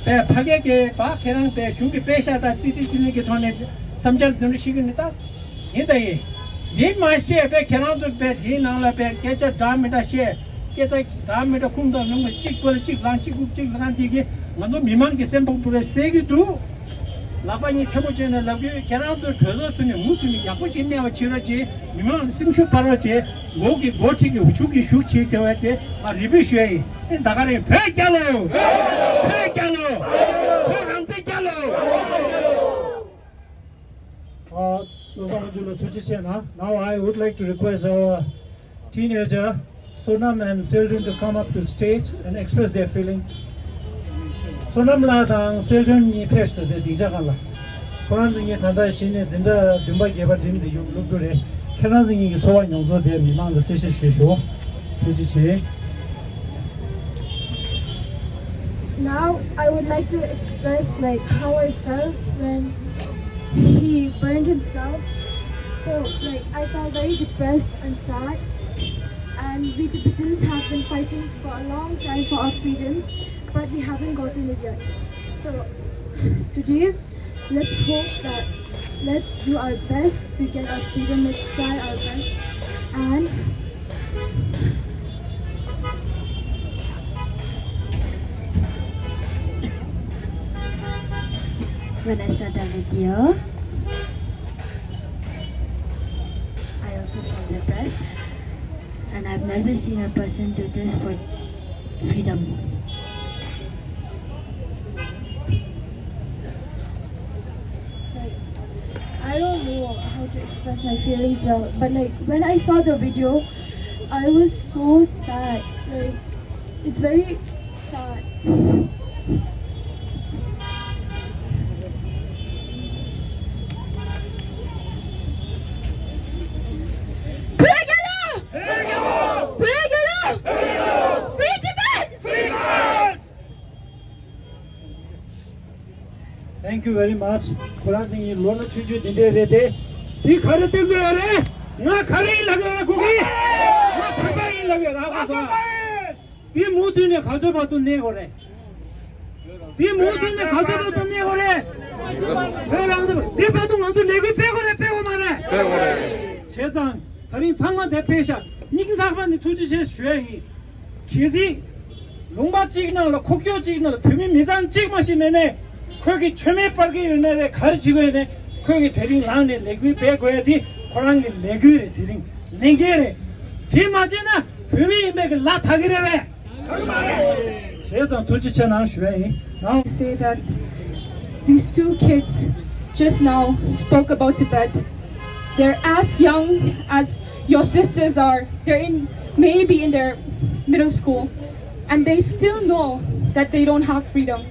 པའི་ཕ་སྐད་ཀྱི་བ་ཁྱེད་རང་པའི་གཞུང་གི་པད་ཤག་དང་རྩིས་ཁྲིམས་རྩིས་ལེན་གྱི་ཐོག་ནས་བསམ་འཆར་འདོན་རེ་ཞིག་གི་ནི་ད་ཡིན་ད་ཡིན། འདི་མ་བཤད་པའི་ཁྱེད་རང་ཚོ་པའི་དེའི་ནང་ལ་པའི་སྐད་ཆ་འདྲ་མི་འདྲ་བཤད། སྐད་ཆ་འདྲ་མི་འདྲ་ཁུངས་དང་ལུང་གི་གཅིག་པོ་ལ་གཅིག་ལངས་གཅིག་དགུ་གཅིག་ལངས་དེ་གི་ང་ཚོ་མི་མང་གི་སེམས་པ་པུ་རེ་གསལ་གི་འདུག་ལག་པ་གཉིས་ཐལ་མོ་སྦྱར་ནས་ལབ་ཀྱི་ཡོད། ཁྱེད་རང་ཚོ་གྲོས་ཚོགས་ཚུགས་ནས་མུ་མཐུད་ནས་ཡག་པོ་ཅིག་གནས་པ་བྱེད་རོགས་བྱེད། མི་མང་ལ་སེམས་ཤུགས་སྤར་རོགས་བྱེད། མགོ་གི་མགོ་ཁྲིད་ཀྱི་གཞུག་གི་གཞུག་བྱེད་དེ་བས་དེ་ང་རེ་འབོད་ཞུ་ཡ་ཡིན། ཨེ་ད་ག་རེད། བོད་རྒྱལ་ལོ། བོད་རྒྱལ་ལོ། བོད་རང་བཙན་རྒྱལ་ལོ། ཨ། བློ་བཟང་དབང་ཕྱུག་ལ་ཐུགས་རྗེ་ཆེ་གནང་། Now I would like to request our teenager Sonam and Seldon to come up to stage and express their feeling. Sonam ལགས་དང་Seldon གཉིས་ཕེབས་ཤིག་དང་དེ་སྡིངས་ཆ་སྒང་ལ། ཁོ་རང་ཚོ་གཉིས་ད་ལྟ་གཞི་ནས་འཛིན་གྲྭ་བདུན་པ་བརྒྱད་པ་འགྲིམས་ཏེ་ཡོང་སློབ་ཕྲུག་རེད། ཁྱེད་རང་ཚོ་གཉིས་ཀྱི་ཚོར་བ་མྱོང་ཚོར་དེ་མི་མང་ལ་གསལ་བཤད་ཞུས་ཤོག་ཐུགས་རྗེ་ཆེ། Now I would like to express, like, how I felt when he burned himself. So, like, I felt very depressed and sad. And we Tibetans have been fighting for a long time for our freedom, but we haven't gotten it yet. So, today, let's hope that, let's do our best to get our freedom. Let's try our best. And Vanessa Davidio. I also felt depressed, and I've never seen a person do this for freedom. Like, I don't know how to express my feelings well, but, like, when I saw the video, I was so sad. Like, it's very sad. Thank you very much. ཁོ་རང་ཚོ་ཡིན་ལོ་ན་ཆུང་ཆུང་འདི་འདྲས་རེད་དེ། འདི་ག་རེ་སྟོན་གི་ཡོད་རེད། ང་ག་རེ་ཡིན་ལབ་ཡོད་རེད་ཁོ་གིས། ང་ཁ་པར་ཡིན་ལབ་ཡོད་རེད་ཁོ་ཚོ། འདི་མུ་མཐུད་ནས་ག་ཚོད་བར་དུ་གནས་དགོས་རེད། འདི་མུ་མཐུད་ནས་ག་ཚོད་བར་དུ་གནས་དགོས་རེད། བོད་རང་བཙན་འདི་བར་དུ་ང་ཚོ་ལས་འགུལ་སྤེལ་དགོས་རེད་སྤེལ་དགོས་མ་རེད། སྤེལ་དགོས་རེད། བྱས་ཙང་ད་རིང་ཚང་མ་དེ་ཕེབས་ཤག་སྙིང་ཐག་པ་ནས་ཐུགས་རྗེ་ཆེ་ཞུ་ཡ་ཡིན། གལ་སྲིད་ལུང་པ་གཅིག་ནང་ལ་ཁོག་རྒྱུག་གཅིག་ནང་ལ་བོད་མི་མི་ཚང་གཅིག་མ་ཞིག་མེད་ནས་ཁོས་ཀྱི་མཆོད་མེ་སྤར་གི་ཡོད་ན་རེད། ག་རེ་བྱེད་དགོས་ཡོད་ནས་ཁོས་ཀྱི་དེ་རིང་ལངས་ནས་ལས་འགུལ་སྤེལ་དགོས་ཡ་དེ་ཁོ་རང་གི་ལས་འགུལ་རེད། དེ་རིང་ལས་འགན་རེད། དེ་མ་བྱས་ན་བོད་མི་ཡིན་པའི་གི་ལག་ཐག་གི་རེད་པས། བྱས་ཙང་ཐུགས་རྗེ་ཆེ་གནང་ཞུ་ཡ་ཡིན། ནའོ། Say that these two kids just now spoke about Tibet. They're as young as your sisters are. They're in, maybe in their middle school, and they still know that they don't have freedom.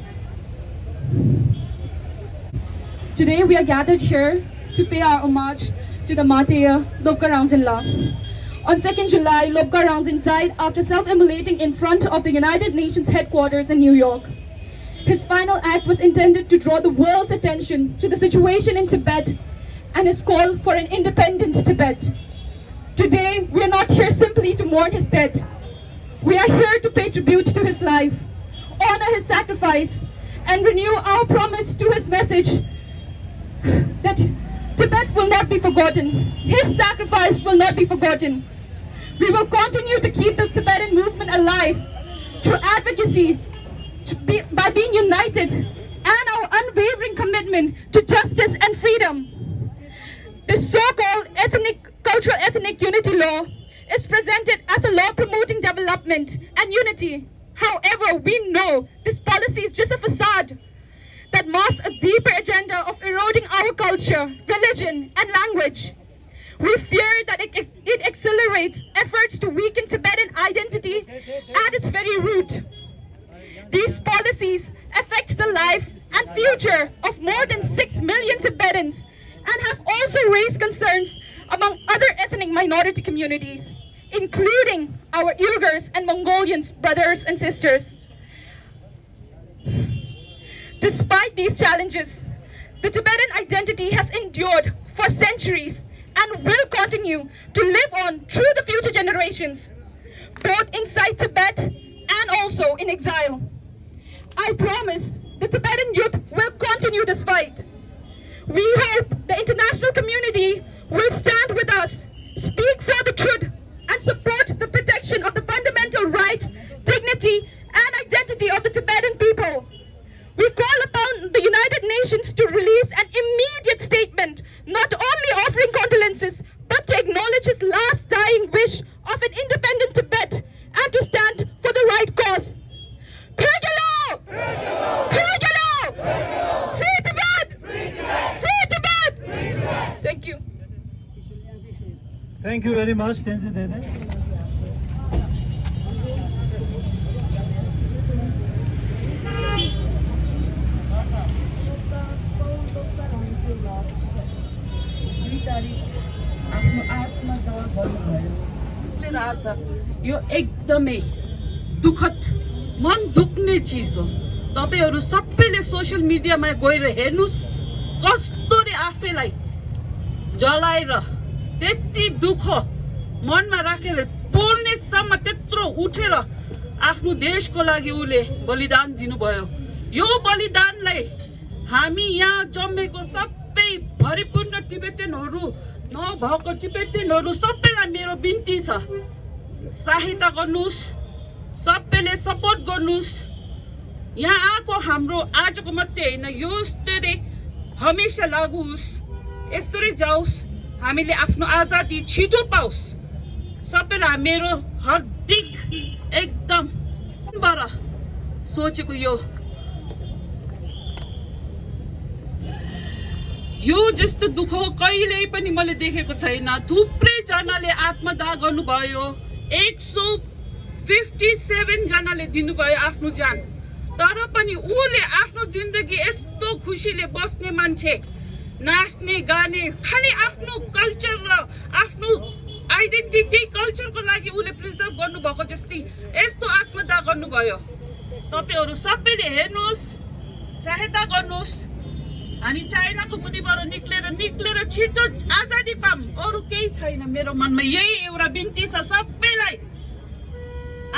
Today we are gathered here to pay our homage to the martyr Lobgar Rangzin La. On second July, Lobgar Rangzin died after self-immolating in front of the United Nations headquarters in New York. His final act was intended to draw the world's attention to the situation in Tibet and his call for an independent Tibet. Today, we are not here simply to mourn his death. We are here to pay tribute to his life, honor his sacrifice, and renew our promise to his message that Tibet will not be forgotten. His sacrifice will not be forgotten. We will continue to keep the Tibetan movement alive through advocacy, to be, by being united, and our unwavering commitment to justice and freedom. The so-called ethnic, cultural ethnic unity law is presented as a law promoting development and unity. However, we know this policy is just a facade that masks a deeper agenda of eroding our culture, religion, and language. We fear that it, it accelerates efforts to weaken Tibetan identity at its very root. These policies affect the life and future of more than six million Tibetans and have also raised concerns among other ethnic minority communities, including our Uyghurs and Mongolians brothers and sisters. Despite these challenges, the Tibetan identity has endured for centuries and will continue to live on through the future generations, both inside Tibet and also in exile. I promise the Tibetan youth will continue this fight. We hope the international community will stand with us, speak for the truth, and support the protection of the fundamental rights, dignity, and identity of the Tibetan people. We call upon the United Nations to release an immediate statement, not only offering condolences, but to acknowledge his last dying wish of an independent Tibet and to stand for the right cause. Phegelo! Phegelo! Free Tibet! Free Tibet! Thank you. Thank you very much, Tenzin Dede. दुई तारिक आफ्नो आत्मदाह गर्नुभयो। आज यो एकदमै दुःखद, मन दुख्ने चिज हो। तपाईँहरू सबैले सोसियल मिडियामा गएर हेर्नुस्, कस्तोले आफैलाई जलाएर, त्यति दुःख मनमा राखेर, पोल्नेसम्म त्यत्रो उठेर आफ्नो देशको लागि उले बलिदान दिनुभयो। यो बलिदानलाई हामी यहाँ जम्मेको सबै भरिपूर्ण टिबेटनहरू, नभएको टिबेटनहरू सबैलाई मेरो बिन्ती छ, सहायता गर्नुस्, सबैले सपोर्ट गर्नुस्। यहाँ आएको हाम्रो आजको मात्रै होइन, यो यस्तरी हमेसा लागोस्, यस्तरी जाओस्, हामीले आफ्नो आजादी छिटो पाओस्। सबैलाई मेरो हार्दिक एकदम बाट सोचेको यो यो जस्तो दुःख कहिल्यै पनि मैले देखेको छैन। थुप्रै जनाले आत्मदाह गर्नुभयो। एक सौ फिफ्टी सेभेन जनाले दिनुभयो आफ्नो ज्यान। तर पनि उले आफ्नो जिन्दगी यस्तो खुसीले बस्ने मान्छे, नाच्ने, गाने, खालि आफ्नो कल्चर र आफ्नो आइडेन्टिटी, कल्चरको लागि उले प्रिजर्भ गर्नुभएको जस्तै यस्तो आत्मदाह गर्नुभयो। तपाईँहरू सबैले हेर्नुस्, सहायता गर्नुस्। हामी चाइनाको मुनिबाट निक्लेर, निक्लेर छिटो आजादी पाऊँ, अरू केही छैन मेरो मनमा। यही एउटा बिन्ती छ सबैलाई।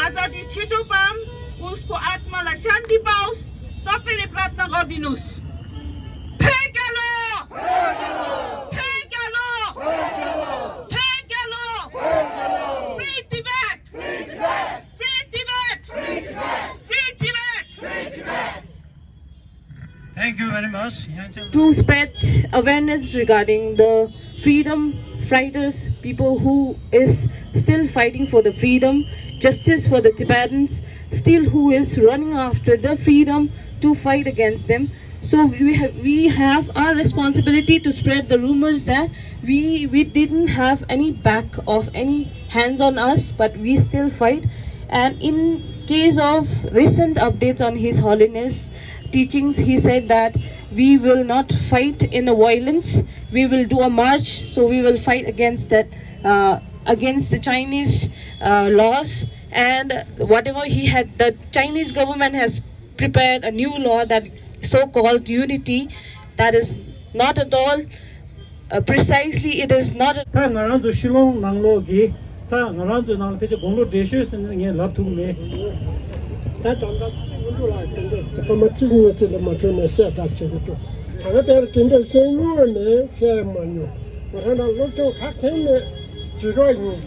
आजादी छिटो पाऊँ, उसको आत्मालाई शान्ति पाओस्, सबैले प्रार्थना गरिदिनुस्। Phegelo! Phegelo! Phegelo! Free Tibet! Free Tibet! Free Tibet! Free Tibet! Thank you very much. To spread awareness regarding the freedom fighters, people who is still fighting for the freedom, justice for the Tibetans, still who is running after the freedom to fight against them. So we have, we have our responsibility to spread the rumors that we, we didn't have any back of any hands on us, but we still fight. And in case of recent updates on His Holiness teachings, he said that we will not fight in a violence. We will do a march, so we will fight against that, uh, against the Chinese, uh, laws and whatever he had, the Chinese government has prepared a new law that so-called unity, that is not at all, uh, precisely, it is not. ད་ང་རང་ཚོ་ཤི་ལོང་ནང་ལོགས་ཀྱི་ད་ང་རང་ཚོའི་ནང་ལ་ཕལ་ཆེར་དགུང་ལོ་བགྲེས་ཤོས་ཟེར་ནས་ངས་ལབ་ཐུབ་མེད། ད་ད་ལྟ་དགུང་ལོ་ལ་དེ་འདྲ་སྐར་མ་གཅིག་གཉིས་ཅིག་ལས་མ་འཕྲོས་ནས་བཤད་ད་བྱེད་ཀྱི་འདུག་ད་ང་དེར་དེ་འདྲ་བཤད་མྱོང་བ་མེད། བཤད་མ་མྱོང་། ང་རང་རང་སློབ་སྦྱོང་ག་གེ་མེད། བྱེད་རོགས་ཡིན།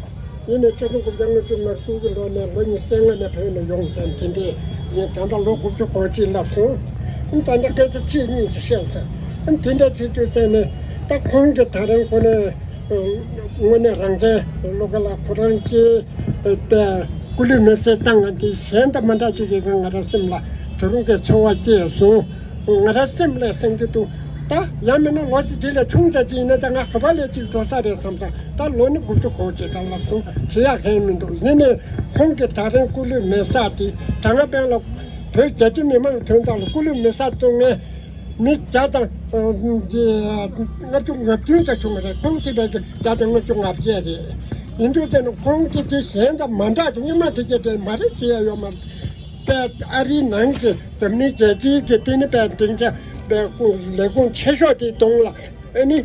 ཡིན་ནའི་ཆིག་སྟོང་དགུ་བརྒྱ་ལྔ་བཅུ་ང་གསུམ་གྱི་ལོ་ནས་ལོ་ཉི་ཤུ་རྩ་ལྔ་ནས་བོད་ནས་ཡོང་ཙང་དེ་འདྲས་ཡིན། ད་ལྟ་ལོ་དགུ་བཅུ་གོ་གཅིག་ལྷག་སོང་། ཨ་ད་ལྟ་སྐད་ཆ་ཚིག་གཉིས་ཅིག་བཤད་ས། ཨ་དེ་འདྲ་བྱེད་དུས་ཙང་ནས་ ད་ཁོང་གིས་ད་རིང་ཁོ་ནས་དངོས་གནས་རང་བཙན་བློ་དགའ་ལགས་ཁོ་རང་གིས་པའི་སྐུ་ལུས་མེར་སྲེག་བཏང་བ་འདི་གཞན་དང་མ་འདྲ་ཅིག་གིས་ང་རང་སེམས་ལ་དོ་རུང་གི་ཚོར་བ་སྐྱེས་སོང་། ང་རང་སེམས་ལ་སེམས་ཀྱི་འདུག་ད་ཡང་མིན་ན་ལོ་གཅིག་འདི་ལས་ཆུང་ཙག་ཅིག་ཡིན་ན་ད་ང་ག་པ་ལས་ཅིག་འགྲོ་ས་རེད་བསམ་ཙང་ད་ལོ་ནི་དགུ་བཅུ་གོ་གཅིག་ཙམ་ལ་སོང་བྱེད་ཡག་གང་མི་འདུག་ཡིན་ནའི་ཁོང་གིས་ད་རིང་སྐུ་ལུས་མེར་སྲེག་དེ་ད་སྔ་དཔེར་ན་བོད་རྒྱ་ཆེ་མི་མང་དོན་དག་ལ་སྐུ་ལུས་མེར་སྲེག་གཏོང་མཁན་མི་བརྒྱ་དང་ལྔ་བཅུ་ང་བདུན་ཙམ་བྱུང་བ་རེད། ཁོང་ཐེ་བའི་གི་བརྒྱ་དང་ལྔ་བཅུ་ང་བརྒྱད་རེད། ཡིན་དུས་ཙམ་ན་ཁོང་གིས་དེ་གཞན་དང་མ་འདྲ་ཅིག་སྔོན་མ་དེ་གྱད་དེ་མ་རེད་ཟེར་ཡ་ཡོད་མ་རེད། པས་ཨ་རིའི་ནང་གི་འཛམ་གླིང་རྒྱལ་སྤྱིའི་གི་དེ་ནི་པས་སྡིངས་ཆ་པས་ལས་ཁུངས་ཆེ་ཤོས་དེ་གདོང་ལ་ཨ་ནི་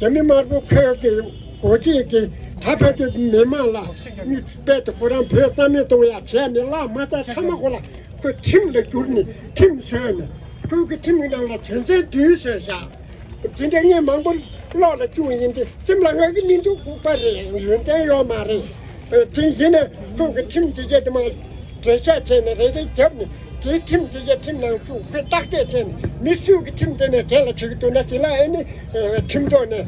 རྒྱ་མི་དམར་པོ་ཁོས་གི་སྒོ་འབྱེད་ཀྱི་ད་ཕེབས་དུས་མི་མང་ལ་མི་དཔེ་དེ་ཁོ་རང་བོད་རྩ་མེད་གཏོང་ཡ་བྱས་ནས་བརླག་མ་ཚར་ཐ་མ་ཁོ་ལ་ཁོས་ཁྲིམས་ལ་བསྒྱུར་ནས་ཁྲིམས་བཟོས་ནས་ཁོས་གི་ཁྲིམས་ཀྱི་ནང་ལ་དོན་ཚན་བདུན་བཟོས་བཞག་དེ་འདྲ་ངས་མང་པོ་ཀློག་ལ་བཅུག་ཡིན་ཏེ་སེམས་ལ་ང་གི་ནི་འདུག་ལྐུགས་པ་རེད། ཡོན་ཏན་ཡོད་མ་རེད། དེ་ཡིན་ནས་ཁོང་གི་ཁྲིམས་དེ་གྱད་དེ་མ་འགྲེལ་བཤད་བྱས་ནས་རེ་རེ་བརྒྱབ་ནས་དེའི་ཁྲིམས་དེ་གྱད་ཁྲིམས་ནང་བཅུག་ཁོས་བརྟག་དཔྱད་བྱས་ནས་མི་སུས་ཀྱི་ཁྲིམས་དེ་ནས་གལ་ལ་བྱེད་ཀྱི་འདུག་ན་དེ་ལ་ཨེ་ནི་ཁྲིམས་ཐོག་ནས་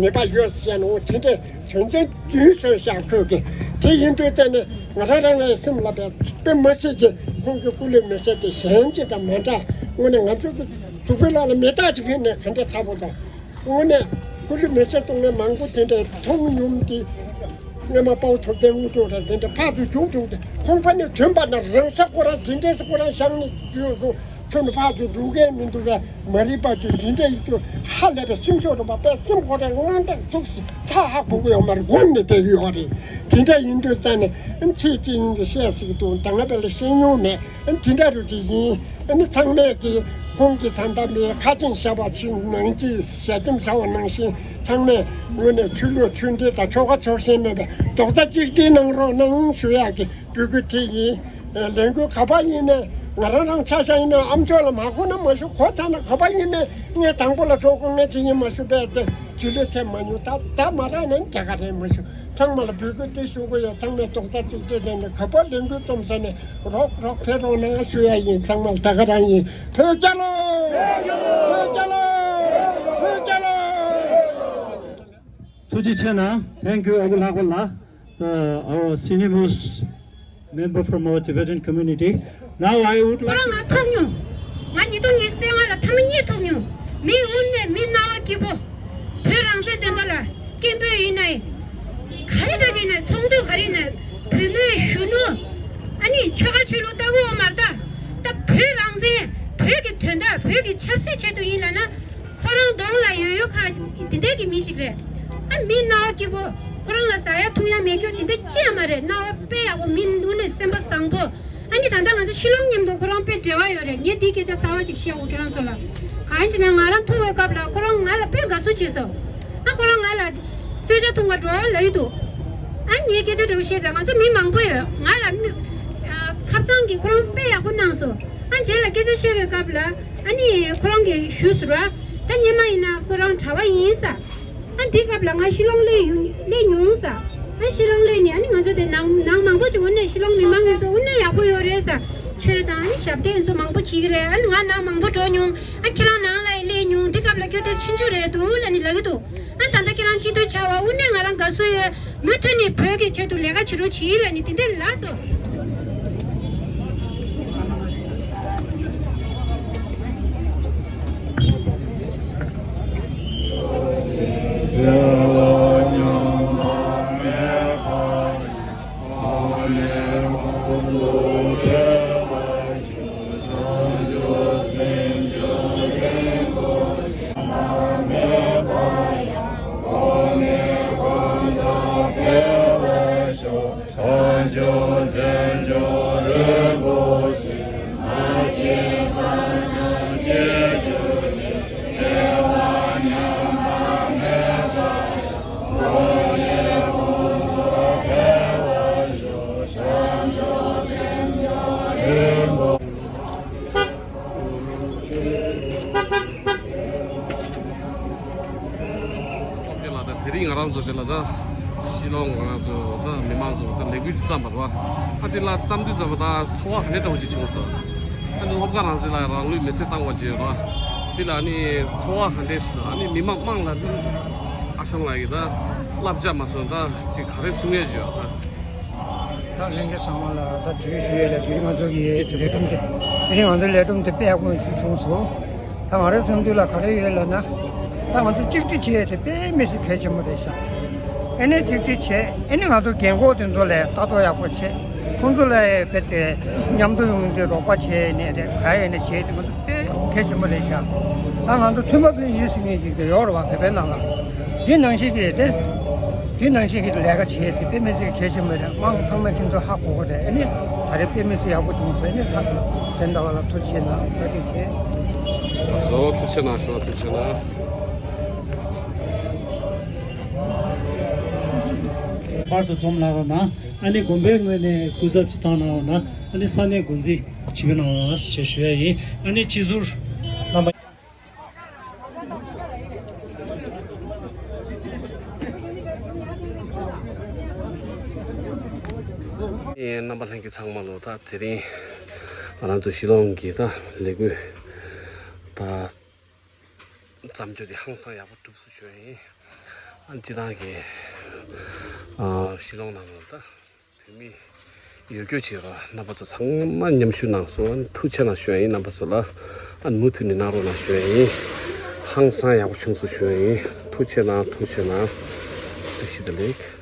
ངེས་པ་ཡོད་ཟེར་ནོ་དེ་འདྲས། དོན་ཚན་བདུན་བཟོས་བཞག་ཁོས་གི། དེ་ཡིན་དུས་ཙམ་ནས་ང་རང་རང་ངའི་སེམས་ལ་བས་དཔེ་མ་སྲིད་ཀྱི་ཁོང་གི་སྐུ་ལུས་མེར་སྲེག་དེ་གཞན་གཅིག་དང་མ་འདྲ། དངོས་གནས་ང་ཚོ་གི་གཟུགས་པོའི་ལག་ལ་མེ་སྟག་ཅིག་ཡིན་ནས་ག་འདྲ་ཚ་པོ་དང་། དངོས་གནས་སྐུ་ལུས་མེར་སྲེག་གཏོང་མཁན་མང་པོ་དེ་འདྲ་མཐོང་མྱོང་དེ། སྔོན་མ་དཔའ་བོ་ཐུབ་བསྟན་དངོས་གྲུབ་ར་དེ་འདྲ་ཕར་ཚུར་རྒྱུག་བྱུང་སྟེ་ཁོང་ཕ་ནས་ཐོན་པ་ན་རང་ས་ཁོ་རང་དེ་འདྲས་སུ་ཁོ་རང་བཞག་ནས་ཡོད་སོང་། ཁྱོད་ནི་ཕར་ཚུར་འགྲོ་མཁན་མི་འདུག་གས། མ་རིག་པ་དེ་འདི་འདྲ་ཡིན་དུས་ཧ་ལས་པའི་སེམས་ཤོར་རུ་བ་པས་སེམས་ཁོ་རའི་དངངས་སྐྲག་ཐུག་སི་ཚ་ཧ་གོ་གི་ཡོད་མ་རེད། སྒོམ་ནས་བསྡད་ཀྱི་ཡོད་རེད། དེ་འདྲ་ཡིན་དུས་ད་ནི་ཚིག་གཅིག་གཉིས་ཀྱི་བཤད་སྲིད་ཀྱི་འདུག་ད་ང་པས་ལ་བཤད་མྱོང་མེད། དེ་འདྲ་རུ་ཅིག་ཡིན། ཨ་ནི་ཚང་མས་ཀྱི་ཁོང་གི་ད་ལྟ་མི་ཁ་ཆེམས་བཞག་པ་ཆེ་ནང་ཅི་ཞལ་ཆེམས་བཞག་པ་ནང་བཞིན་ཚང་མས་ངོས་ནས་ཆོས་ལུགས་ཆོས་འབྲེལ་དང་ཆོལ་ཁ་ཕྱོགས་ཞེན་མེད་པའི་རྡོག་རྩ་གཅིག་སྒྲིལ་གནང་རོགས་གནང་ཞུ་ཡག་གི་འབོད་སྐུལ་དེ་ཡིན། ལས་འགུལ་ག་པར་ཡིན་ནའི་ང་རང་རང་ཆ་བཞག་ཡིན་ན་ཨ་མཆོག་ལ་མ་གོ་ན་མ་ཞུ། གོ་ཚར་ན་ག་པར་ཡིན་ནའི་ངས་དང་པོ་ལ་འགྲོ་དགོས། ངས་དེ་ཡིན་མ་ཞུ་བས་ཏེ་བྱིས་བློས་ཐེབས་མ་མྱོང་། ད་ད་མ་རག་ན་རྒྱ་གར་རེད་མ་ཞུ། ཚང་མ་ལ་འབོད་སྐུལ་དེ་ཞུ་དགོས་ཡོད། ཚང་མས་རྡོག་རྩ་གཅིག་སྒྲིལ་བྱས་ནས་ག་པར་ལས་འགུལ་རྩོམ་ས་ནས་རོགས་རོགས་ཕེབས་རོགས་གནང་ཞུ་ཡ་ཡིན། ཚང་མ་ལ་ད་ག་རང་ཡིན། བོད་རྒྱལ་ལོ། བོད་རྒྱལ་ལོ། བོད་རྒྱལ་ལོ། ཐུགས་རྗེ་ཆེ་གནང་། Thank you, ཨ་ཁུ་ལྷག་པ་ལགས། The, our senior most member from our Tibetan community. Now I would like to ང་ཐུག་མྱོང་། ང་ཉིས་སྟོང་ཉི་ཤུ་རྩ་ལྔ་ལ་ཐ་མ་གཉིས་ཐུག་མྱོང་། མི་དངོས་གནས་མི་རྣ་བ་སྐྱིད་པོ། བོད་རང་བཙན་དོན་དག་ལ་སྐད་འབོད་ཡིན་ནའི། ག་རེ་འདྲ་ཅིག་ཡིན་ནའི། ཚོགས་འདུ་ག་རེ་ཡིན་ནའི། བུད་མེད་གཞོན་ནུ། ཨ་ནི་ཆོལ་ཁ་ཆོས་ལུགས་ལྟ་བུ་འོ་མ་ལྟ། ད་བོད་རང་བཙན། བོད་ཀྱི་དོན་དག་བོད་ཀྱི་ཆབ་སྲིད་ཆེད་དུ་ཡིན་ལ་ན། ཁོ་རང་གདོང་ལ་ཡོད་ཡོད་ཁ་འདི་འདྲ་གི་མི་ཅིག་རེད། ཨ་མི་རྣ་བ་སྐྱིད་པོ། ཁོ་རང་ལ་ཟ་ཡ་འཐུང་ཡ་མེད་ཁྱོད་འདི་འདྲ་ཅི་ཡང་མ་རེད། རྣ་བ་དཔེ་ཡག་པོ། མི་དངོས་གནས་སེམས་པ་བཟང་པོ། ཨ་ནི་ད་ལྟ་ང་ཚོ་ཤི་ལོང་མཉམ་དུ་ཁོ་རང་དཔེ་འབྲེལ་བ་ཡོད་རེད། ངས་འདིའི་སྐད་ཆ་གསར་བ་ཅིག་བཤད་འོ་ཁྱེད་རང་ཚོ་ལ། གང་ཡིན་ཟེར་ན་ང་རང་ཐུག་པའི་སྐབས་ལ་ཁོ་རང་ང་ལ་དཔེ་དགའ་བསུ་བྱས་སོང་། ཨ་ཁོ་རང་ང་ལ་གསོལ་ཇ་འཐུང་ག་འགྲོ་ལབ་ཀྱི་འདུག་ཨ་ངས་སྐད་ཆ་འདྲ་བོ་བཤད་དང་ང་ཚོ་མི་མང་པོ་ཡོད། ང་ལ་མི་ཨ་ཁ་སང་གི་ཁོ་རང་དཔེ་ཡག་པོ་གནང་སོང་། ཨ་རྗེས་ལ་སྐད་ཆ་བཤད་པའི་སྐབས་ལ་ཨ་ནི་ཁོ་རང་གིས་ཞུས་སོང་ར། ད་སྔོན་མ་ཡིན་ན་ཁོ་རང་གྲྭ་པ་ཡིན་ས། ཨ་འདི་སྐབས་ལ་ང་ཤི་ལོང་སླེབས་ཡོང་སླེབས་མྱོང་ས། ཨ་ཤི་ལོང་སླེབས་ནས་ཨ་ནི་ང་ཚོ་དེ་ནང་ནང་མང་པོ་ཅིག་འོ་ན་ཤི་ལོང་མི་མང་ང་ཚོ་འོ་ན་ཡག་པོ་ཡོད་རེད་ས། ཆོས་དང་ཨ་ནི་ཞབས་བརྟན་ཚོ་མང་པོ་བྱེད་ཀྱི་རེད། ཨ་ནི་ང་ནང་མང་པོ་འགྲོ་མྱོང་། ཨ་ཁྱེད་རང་ནང་ལ་སླེབས་མྱོང་། འདི་སྐབས་ལ་ཁྱོད་དེ་ཆུང་ཆུང་རེད་འདུག་ལབ་ནི་ལབ་ཀྱི་འདུག་ཨ་ད་ལྟ་ཁྱེད་རང་སྤྱི་འཐུས་ཆགས་པ་དངོས་གནས་ང་རང་དགའ་བསུ་ཡོད། མུ་མཐུད་ནས་བོད་ཀྱི་ཆེད་དུ་ལས་ཀ་བྱེད་རོགས་གྱིས་ལབ་ནི་དེ་འདྲ་ལབ་སོང་། ལ་ད་དེ་རིང་ང་རང་ཚོ་དེ་ལ་ད་ཤི་ལོང་ང་རང་ཚོ་ད་མི་མང་ཚོ་ད་ལས་འགུལ་བརྩམས་པ་རེད་བ། ཨ་དེ་ལ་བརྩམས་དུས་ཙམ་པ་ད་ཚོར་བ་ག་འདྲ་འདྲ་བོ་ཅིག་བྱུང་སོང་། ཨ་ནི་སློབ་དགའ་རང་བཙན་ལགས་རང་ལུས་མེར་སྲེག་བཏང་བ་བྱས་རེད་བ། འདི་ལ་ནི་ཚོར་བ་ག་འདྲས་ཞིག་དང་ནི་མི་མང་དམངས་ལ་ནི་ཨ་ཞང་ལགས་ཀྱིས་ད་བསླབ་བྱ་མ་སོང་ད་ཅིག་ག་རེ་གསུང་ཡས་ཡོད་ད། ད་ལྷན་རྒྱས་ཚང་མ་ལ་ད་དུས་ཞུ་ཡས་ལ་དུས་ང་ཚོ་གི་ལས་སྒྲུབ་དེ་དེ་རིང་ང་ཚོའི་ལས་སྒྲུབ་དེ་དཔེ་ཡག་པོ་ཞིག་བྱུང་སོང་། ད་ང་རའི་བསམ་ཚུལ་ལ་ག་རེ་ཡོད་ལབ་ན། ད་ང་ཚོ་གཅིག་སྒྲིལ་བྱས་ཏེ་དཔེ་མི་སྲིད་གལ་ཆེན་པོ་རེད་ཤག་ཨེ་ནས་གཅིག་སྒྲིལ་བྱས་ཨེ་ནས་ང་ཚོ་རྒན་འཁོགས་དེ་ཚོ་ལ་ལྟ་རྟོག་ཡག་པོ་བྱས། ཁོང་ཚོ་ལ་དཔེ་དེ་མཉམ་དུ་ཡོང་སྟེ་རོགས་པ་བྱས་ནས་དེ་ག་ཡེ་ནས་བྱས་ཏེ་ང་ཚོ་དཔེ་གལ་ཆེན་པོ་རེད་ཤག་ད་ང་ཚོ་མཐུན་པ་ཕན་ཚུན་ཟེར་མཁན་ཞིག་དེ་ཡོད་རེད་བ་བོད་པའི་ནང་ལ། འདི་ནང་བཞིན་གྱི་དེ། འདི་ནང་བཞིན་གྱི་ལས་ཀ་བྱས་ཏེ་དཔེ་མི་སྲིད་གལ་ཆེན་པོ་རེད། དམངས་ཚང་མས་ཁྱེད་ཚོ་ཧ་གོ་གི་རེད། ཨ་ནི་ད་རེས་དཔེ་མི་སྲིད་ཡག་པོ་བྱུང་སོང་། ཨ་ནི་ཚ་དེ་འདྲ་བ་ལ་ཐུགས་རྗེ་ཆེ་གནང་། བཀའ་དྲིན་ཆེ། ལགས་སོ་ཐུགས་རྗེ་གནང་། ལགས་སོ་ཐུགས་རྗེ་གནང་། པར་དུ་འཛོམས་གནང་རོགས་གནང་། ཨ་ནི་དགོན་པའི་ངོས་ནས་སྐུ་ཚབ་ཅིག་བཏང་གནང་རོགས་གནང་། ཨ་ནི་ས་གནས་འགོ་འཛིན་ཅིག་གནང་རོགས་གནང་ཞེས་ཞུ་ཡ་ཡིན། ཨ་ནི་སྤྱི་ཟུར་རྣམ་པ། རྣམ་པ་ལྷན་རྒྱས་ཚང་མ་ལོ། ད་དེ་རིང་ང་རང་ཚོ་གཞིས་ལོག་གི་ད་ལས་འགུལ་ད་བརྩམས་ཆོས་དེ་ཧང་སང་ཡག་པོ་གྲུབ་སོང་ཞུ་ཡ་ཡིན། ཨ་སྤྱི་བཏང་གི་ཨ་གཞིས་ལོག་ནང་ལ་ད་བོད་མི་ཡོད་སྐྱོ་བྱེད་རོགས། རྣམ་པ་ཚོ་ཚང་མ་མཉམ་ཞུགས་གནང་སོང་། ཐུགས་རྗེ་གནང་ཞུ་ཡ་ཡིན། རྣམ་པ་ཚོ་ལ་ཨ་མུ་མཐུད་ནས་གནང་རོགས་གནང་ཞུ་ཡ་ཡིན། ཧང་སང་ཡག་པོ་བྱུང་སོང་ཞུ་ཡ་ཡིན། ཐུགས་རྗེ་གནང་། ཐུགས་རྗེ་གནང་། བཀྲ་ཤིས་བདེ་ལེགས།